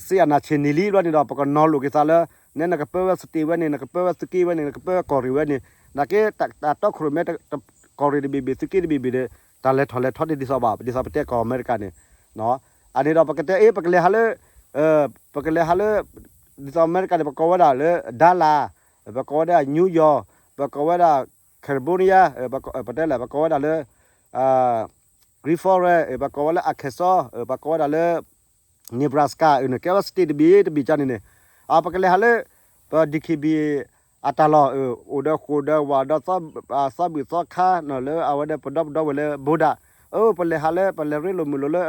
စ့အနၢ်ဆ့ၣ်န့ၢ်လံဘျီန့ၣ်ဒီး ပကနီၤလိာ်က့ၤသးလၢ နဲနကပၢဝဲ state ဝဲန့ၣ် နကပၢဝဲသုးက့ဝဲန့ၣ် နကပၢဝဲကီၢ်ရ့ၣ်ဝဲန့ၣ် နာ်က့ တၢ်တီခိၣ်ရိၣ်မဲ ကီၢ်ရ့ၣ်တဘ့ၣ်ဘ့ၣ် သုးက့တဘ့ၣ်ဘ့ၣ်ဒီး တၢ်လဲၤထီၣ်လဲၤထီတဒ်သိးဘၣ် ဒ်သိးပတဲကီၢ်အမဲရကၤန့ၣ် အန့ၣ်ဒီးပကတဲအ့ ပကလဲၤဟးလၢ ပကလဲၤဟးလၢ ဒ်သိးအမဲရကၤန့ၣ် ပကိးဝဲဒၣ်လၢ Dallas, ပကိးဝဲဒၣ် New York, ပကိးဝဲဒၣ် California, ပတဲလဲၣ် ပကိးဝဲဒၣ်လၢ Green Forest, ပကိးဝဲလၢ Arkansas, ပကိးဝဲဒၣ်လၢ Nebraska န့ၣ် ကဲဝဲ state တဘ့ၣ်တဘ့ၣ်ကန့ၣ်န့ၣ် ပကလဲၤဟးလၢ ပ D K B A အတၢ်လီၢ် အိၣ်ဒီးဃိၣ်ဒီးဝၣ်ဒီး သီဘူၣ်သီခါ လၢအဝဲဒီးပဒီပုၢ်ဒီဝဲၢ်လၢ border အိ ပလဲၤဟးလၢ ပလဲၤရ့လိာ်မုာ်လိာ်လၢ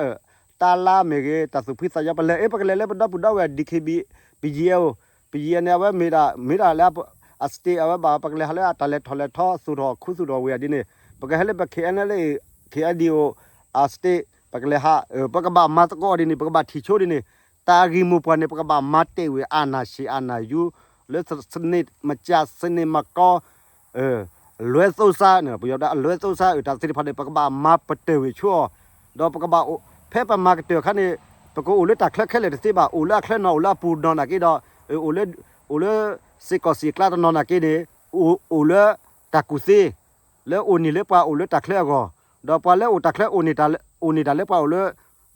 တၢ်လါမ့ၢ်ဂ့ၤ တၢ်သူၣ်ဖှံသးညီ ပလဲၤအ့ ပကလဲၤလၢပဒီပုၢ်ဒီဝဲၢ် D K B, P G L, P G L န့ၣ် အဝဲမ့ၢ်ဒၣ် မ့ၢ်ဒၣ်လၢ အ state အဝဲဘၣ် ပကလဲၤဟးလၢအတၢ်လဲၤထီၣ်လဲၤထီ သူၣ်ထီၣ်ခူသူၣ်ထီၣ်ဝ့ၢ်အဒ်န့ၣ် ပကဟဲလၢပ K N L A, K N D O, အ state ပကလဲၤဟး ပကဘၣ်မၤသကိးဒ်န့ၣ် ပကဘၣ်ထံၣ်ဆိဒ်န့ၣ် တၢ်ဂ့ၢ်မိၢ်ပှၢ်န့ၣ် ပကဘၣ်မၤတဲာ်ဝဲ အာဏာရှင် အာဏာယူ လၢ စနစ်မကျ စနစ်မကောင်း လွဲသုံးစား ပယီၤဒၣ် အလွဲသုံးစား တၢ်သ့ၣ်တဖၣ်န့ၣ် ပကဘၣ်မၤပတၢၢ်ဝံၤဆိအီၤ ဒီးပကဘၣ်အိၣ် ဖဲပမၤကတၢၢ်အခါန့ၣ် ပကအိၣ်လၢတၢ်ချၢခဲလၢာ်တသ့ဘၣ် အိၣ်လၢအချၢနီၤ အိၣ်လၢအပူၤနီၤနာ်က့ဒီး အိၣ်လၢ အိၣ်လၢ စ့ၢ်ကီးစံာ်အကျါတနီၤနာ်က့န့ၣ် အိၣ်လၢတၢ်ကူၣ်သ့ လၢအိၣ်န့ၢ်လၢပှၤအိၣ်လၢတၢ်ချၢအဂီၢ်, ဒီးပှၤလၢအိၣ်တၢ်ချၢ အိၣ်န့ၢ်တၢ်လၢပှၤအိၣ်လၢ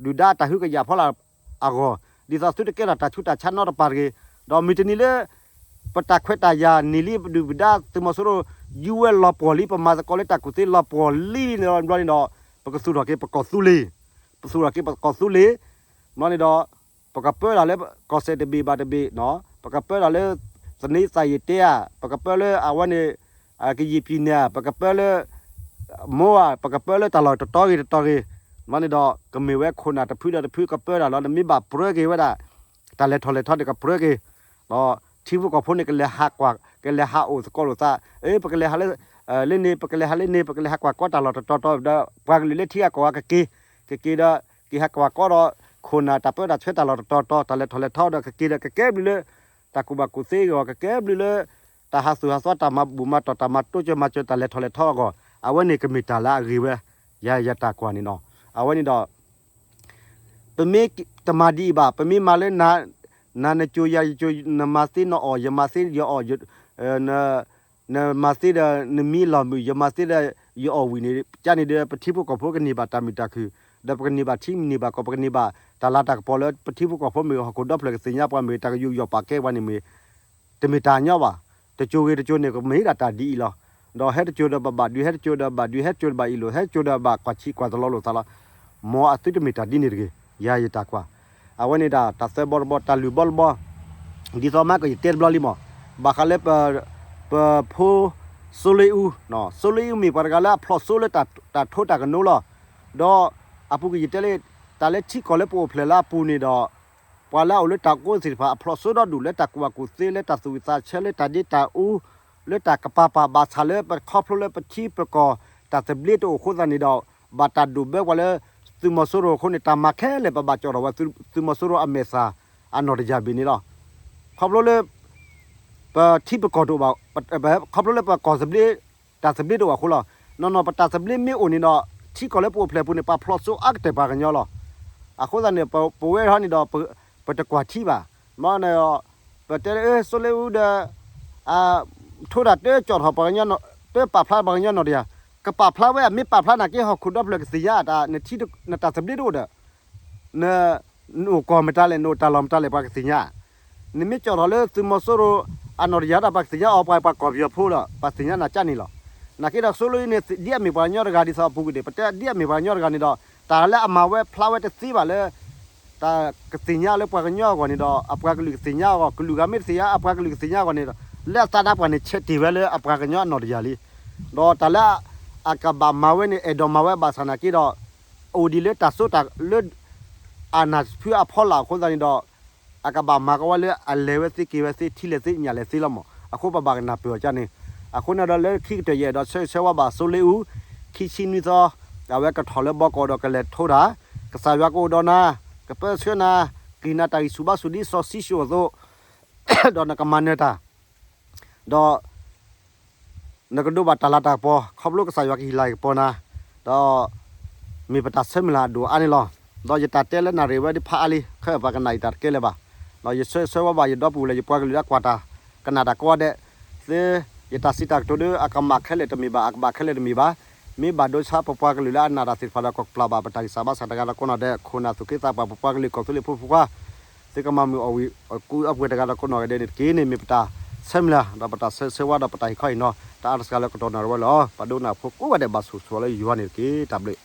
ဒုၣ်ဒါတၢ်ဟုကယာ်ဖီလာ်အဂီၢ်, ဒ်သိးသုတကဲထီၣ်တၢ်ဆူးတၢ်ဆါနီတပၤတဂ့ၤ, ဒီးမုၢ်တနံၤလၢ ပတၢ်ခွဲးတၢ်ယာ်န့ၢ်လံ ပဒုၣ်ပဒါသုးမီၤစိရိၤ ယူဝဲလီၤပှီၢ်လံ ပမၤသကိးလၢတၢ်ကူၣ်သ့လီၤပှီၢ်လံန့ၣ်ဘျီန့ၣ်ဒီး ပကသူၣ်ထီၣ်က့ၤပကီၢ်သူလ့ၤ, ပသူၣ်ထီၣ်က့ၤပကီၢ်သူလ့ၤ, ဘျီန့ၣ်ဒီး ပကပၢတၢ်လၢကီၢ်စဲၣ်တဘ့ၣ်ဘၣ်တဘ့ၣ်, ပကပၢတၢ်လၢ သန့သးယံာ်တဲဧါ, ပကပၢလၢအဝဲန့ၣ် ကယံာ်ပံၤန့ၣ်ဧါ, ပကပၢလၢ မိၢ်ဧါ, ပကပၢလၢတၢ်လီၢ်တတီၤဂ့ၤတတီၤဂ့ၤ, ဘျီန့ၣ်ဒီး ကမ့ၢ်ဝဲခိၣ်နၢ်တဖုဒီးတဖုကပၢတၢ်လီၤ, နမ့ၢ်ဘၣ်ပြၢက့ၤဝဲဒၣ် တၢ်လဲၤထီၣ်လဲၤထီန့ၣ်ကပြၢက့ၤ, ဒီးထံဖိကီၢ်ဖိန့ၣ် ကလဲၤဟးကွၢ် ကလဲၤဟးအိၣ်သကိးလိာ်သး, အ့ ပကလဲၤဟးလၢ လၢန့ၣ် ပကလဲၤဟးလၢန့ၣ် ပကလဲၤဟးကွၢ်ကီတၢ်လီၢ်တတီၤတီၤ ဒီးပှၤကလုာ်လၢထံဂၤကီၢ်ဂၤကက့ၤ, ကက့ၤဒီး က့ၤဟးကွၢ်ကီဒီး ခိၣ်နၢ်တၢ်ပၢတၢ်ဆှၢတၢ်လီၢ်တတီၤတီၤ တၢ်လဲၤထီၣ်လဲၤထီဒီး ကက့ၤဒီး ကကဲဘျုးလၢ တၢ်ကူၣ်ဘၣ်ကူၣ်သ့အဂီၢ်, ကကဲဘျုးလၢ တၢ်ဟးသူၣ်ဟးသီ တၢ်မၤဘူၣ်မၤတီၢ် တၢ်မၤတိစၢၤမၤစၢၤ တၢ်လဲၤထီၣ်လဲၤထီအဂီၢ်, အဝဲန့ၣ်ကမ့ၢ်တၢ်လၢအဂ့ၤဝဲ, ယၤယတၢ်ကွၢ်န့ၣ်နီၤ, အဝဲန့ၣ်ဒီး ပမ့ၢ်တမၤဒ်အံၤဘၣ်, ပမ့ၢ်မၤလၢ နၤနကၠိယၤယကၠိ, နမၤသ့နအီၣ် ယမၤသ့ယအီၣ်, နမၤသ့ဒီးနမံလီၢ်မုာ်, ယမၤသ့ဒီးယအီၣ်ဝံၣ်န့ၣ် ကန့ၣ်ဒီး ပထံဖိကီၢ်ဖိကန့ၢ်ဘၣ်တၢ်မုာ်တၢ်ခုၣ်, ဒီးပကန့ၢ်ဘၣ်ထံန့ၢ်ဘၣ်ကီၢ်, ပကန့ၢ်ဘၣ်တၢ်လၤတၢ်ကပီၤလၢ ပထံဖိကီၢ်ဖိမ့ၢ်ဂ့ၤ ဟီၣ်ခိၣ်ဒီဖျၢၣ်ကသ့ၣ်ညါပှၤမ့ၢ်ဂ့ၤ တၢ်ကယူးယီၣ်ပာ်ကဲပှၤန့ၣ်မ့ၢ် တမ့ၢ်တၢ်ညီဘၣ်. တကၠိဂ့ၤတကၠိန့ၣ် ကမ့ၢ်ဒၣ်တၢ်ဒ်အံၤလီၤ. ဒီးဟဲတကၠိဒီးဘၣ်ဘၣ်ဒုး, ဟဲတကၠိဒီးဘၣ်ဒုး, ဟဲတကၠိဒီးဘၣ်အ့ၣ်လိာ်, ဟဲတကၠိဒီးဘၣ်ကွၢ်ဆံးကွၢ်တလီလိာ်သးလီၤ. မ်အသုတမ့ၢ်တၢ်ဒ်န့ၣ်တဂ့ၤ, ယၤယတၢ်ကွၢ်. အဝဲန့ၣ်ဒၣ် တၢ်သၢဘီတဘီ, တၢ်လုၢ်ဘီတဘီ, ဒ်သိးမးကယတဲတဘျီလံမး, ဘၣ်ဃးလၢ ပဖိ စိုးလင်းဦး, စိုးလင်းဦးမ့ၢ်ပှၤတဂၤလၢအဖျိးစိလၢတၢ်ထိတၢ်ကနိလီၤ. ဒီးအပူၤကွံာ်ယတဲလၢ တၢ်လၢထံကီၢ်လၢပအိၣ်ဖျဲၣ်လၢအပူၤန့ၣ်ဒီး ပှၤလၢအအိၣ်လၢတၢ်ကိးသ့ၣ်တဖၣ် အဖျိးစိဒီဒူၣ်လၢတၢ်ကူၣ်ဘၣ်ကူၣ်သ့ လၢတၢ်သူၣ်ဝံၣ်သးဆၢ လၢတၢ်ဒ့တၢ်အူ လၢတၢ်ကပၤပၤ ဘၣ်ဆၣ်လၢပခီဖျိလၢပထံပကီၢ် တၢ်သဘျ့တအိၣ်အဃိသတးန့ၣ်ဒီး ဘၣ်တၢ်ဒိၣ်ဘၢပှၤလၢ သုးမီၤစိရိၤအဃိန့ၣ် တၢ်မၤခဲလၢာ် ပဘၣ်ကၠီၣ်ထီၣ်ဝဲ သုးမီၤစိရိၤအမဲာ်သၣ် အနီၢ်တယၢ်ဘ့ၣ်န့ၣ်လီၤ. ခီဖျိလၢ ပထံပကီၢ်တအိၣ်ဘၣ်, ခီဖျိလၢပကီၢ်သဘျ့ တၢ်သဘျ့တအိၣ်အဃိလီၤ. နီၢ်နီၢ် ပတၢ်သဘျ့မ့ၢ်အိၣ်န့ၣ်ဒီး ထံကီၢ်လၢပအိၣ်ဖျဲၣ်ပူၤန့ၣ် ပှၤဖျိးစိအါကတၢၢ်ပှၤကညီလီၤ. အဃိသတးန့ၣ် ပဝဲဟီန့ၣ်ဒီး ပတကွၢ်ထံဘၣ်. မ့ၢ်န့ၣ် ပတဲလၢ စိုးလင်းဦးဒီး ထိတၢ်တကၠီၣ်ထီၣ်ပှၤကညီ တပာ်ဖျါပှၤကညီနီၢ်တယၢ်, ကပာ်ဖျါဝဲ မ့ၢ်ပာ်ဖျါနာ်က့ ဟီၣ်ခိၣ်ဒီဖျၢၣ်ကသ့ၣ်ညါ နထံ နတၢ်သဘျ့တအိၣ်ဒီး နအိၣ်ကီၢ်မတၤလဲၣ် နအိၣ်တၢ်လီၢ်မတၤလဲၣ် ပှၤကသ့ၣ်ညါ. နမ့ၢ်ကၠီၣ်ထီၣ်လၢသုးမီၤစိရိၤ အနီၢ်တယၢ်ဒီး ပှၤကသ့ၣ်ညါအီၤ ပှၤပှၤကီၢ်ပယီၤဖိဒီး ပှၤသ့ၣ်ညါနၤကၠၢ်န့ၣ်လီၤ. နာ်က့ဒီး စိုးလင်းဦးန့ၣ် ဒ်အမ့ၢ်ပှၤကညီတဂၤ ဒ်သိးအပူၤကွံာ်န့ၣ် ပတဲဒ်အမ့ၢ်ပှၤကညီတဂၤန့ၣ်ဒီး တၢ်လၢအမၤဝဲဖျါဝဲတသ့ဘၣ်လၢ တၢ်ကသ့ၣ်ညါလၢပှၤကညီအဂီၢ်န့ၣ်ဒီး အပှၤကလုာ်ကသ့ၣ်ညါအဂီၢ်, ကလုာ်ဂၤမ့ၢ်တသ့ၣ်ညါ အပှၤကလုာ်ကသ့ၣ်ညါအဂီၢ်န့ၣ်ဒီး လၢအသးနါပှၢ်န့ၣ် ဆဲးတ့ၢ်ဝဲလၢအပှၤကညီအနီၢ်တယၢ်လံ. ဒီးတၢ်လၢ အကဘၣ်မၤဝဲန့ၣ် အဲၣ်ဒိးမၤဝဲဘၣ်ဆၣ်နာ်က့ဒီး အိၣ်ဒံးလၢတၢ်စိတၢ်လၢ အနၢ်ဖုအဖီလာ်အဃိသတးန့ၣ်ဒီး အကဘၣ်မၤကဝဲလၢအလဲၤဝဲသ့က့ၤဝဲသ့ ထံလဲၤသ့ညၣ်လဲၤသ့လီၤမး. အဃိပဘၣ်ကနၢ်ပၢၢ်အီၤကန့ၣ်. အဃိန့ၣ်ဒီးလၢခံကတၢၢ်ယအဲၣ်ဒိးဆၢဂ့ၤဆၢဝါဘၣ်စီၤလ့အူ ခံဆံနွံသီ အဝဲကထီၣ်လၢဘီကီၢ်ဒီးကလဲၤထိတၢ်, ကစၢ်ယွၤကအိၣ်ဒီးနၤ, ကပၢဆှၢနၤ, ကဟ့ၣ်နၤတၢ်ဂံၢ်ဆူၣ်ဘါဆူၣ်ဒ်စီၤၡံၣ်စိၣ်အသိး ဒီးနကမၤနၢၤတၢ် ဒီး နကဒိးဘၣ်တၢ်လၤတၢ်ကပီၤ ခီဖျိကစၢ်ယွၤကဟ့ၣ်လၤကပီၤနၤ, ဒီး မ့ၢ်ပတၢ်ဆၢမုၢ်လၢ်အဒိၣ်အါန့ၣ်လီၤ. ဒီးယတၢ်တဲလၢနၣ်ရံၣ်ဝဲဒ်ဖးအါလံ ခဲအံၤပှၤကနၣ်အံၤတၢ်တကဲလၢၤဘၣ်. ဒီးယဆၢဂ့ၤဆၢဝါဘၣ်ယဒီပုၢ်ဝဲၢ်လၢယပှၤကလုာ်လၢအကွၢ်တၢ် ကနၣ်တၢ်ကိးဂၤဒဲး, သ့ ယတၢ်စံးတၢ်ကတိၤဒီး အကမၣ်ခဲလၢာ်တမ့ၢ်ဘၣ် အကဘၣ်ခဲလၢာ်တမ့ၢ်ဘၣ်. မ့ၢ်ဘၣ်ဒိဆါပပှၤကလုာ်လၢအနၢ်တၢ်သ့ၣ်တဖၣ်ဒီး ကပျၢ်ဘၣ်ပတၢ်ဂံၢ်စၢ်ဘါစၢ်တဂၤဒီးကိးနီၢ်ဒဲး ခိၣ်နၢ်သူၣ်က့သးပှၢ် ပပှၤကလုာ်ကီၢ်သူလ့ၤဖိဖိခွါ သုကမၤမုာ်အီၣ်ဝံၤအကူအီပှဲၤတဂၤဒီးကိးနီၢ်ဂၤဒဲးန့ၣ်တက့ၢ်န့ၣ် မ့ၢ်ပတၢ်ဆၢမုၢ်လၢ် ဒီးပတၢ်ဆၢဂ့ၤဆၢဝါဒီးပတၢ်ဟ့ၣ်ခီဟ့ၣ်နီၤ တၢ်အါတစှၤလၢကတီၢ်နၢ်ရံၣ်ဝဲလီၤ. ပှၤဒိကနၣ်ဖိကိးဂၤဒဲးဘၣ်ဆိၣ်ဂ့ၤဆိၣ်ဝါလၢယွၤန့ၣ်တက့ၢ်. တၢ်ဘျုး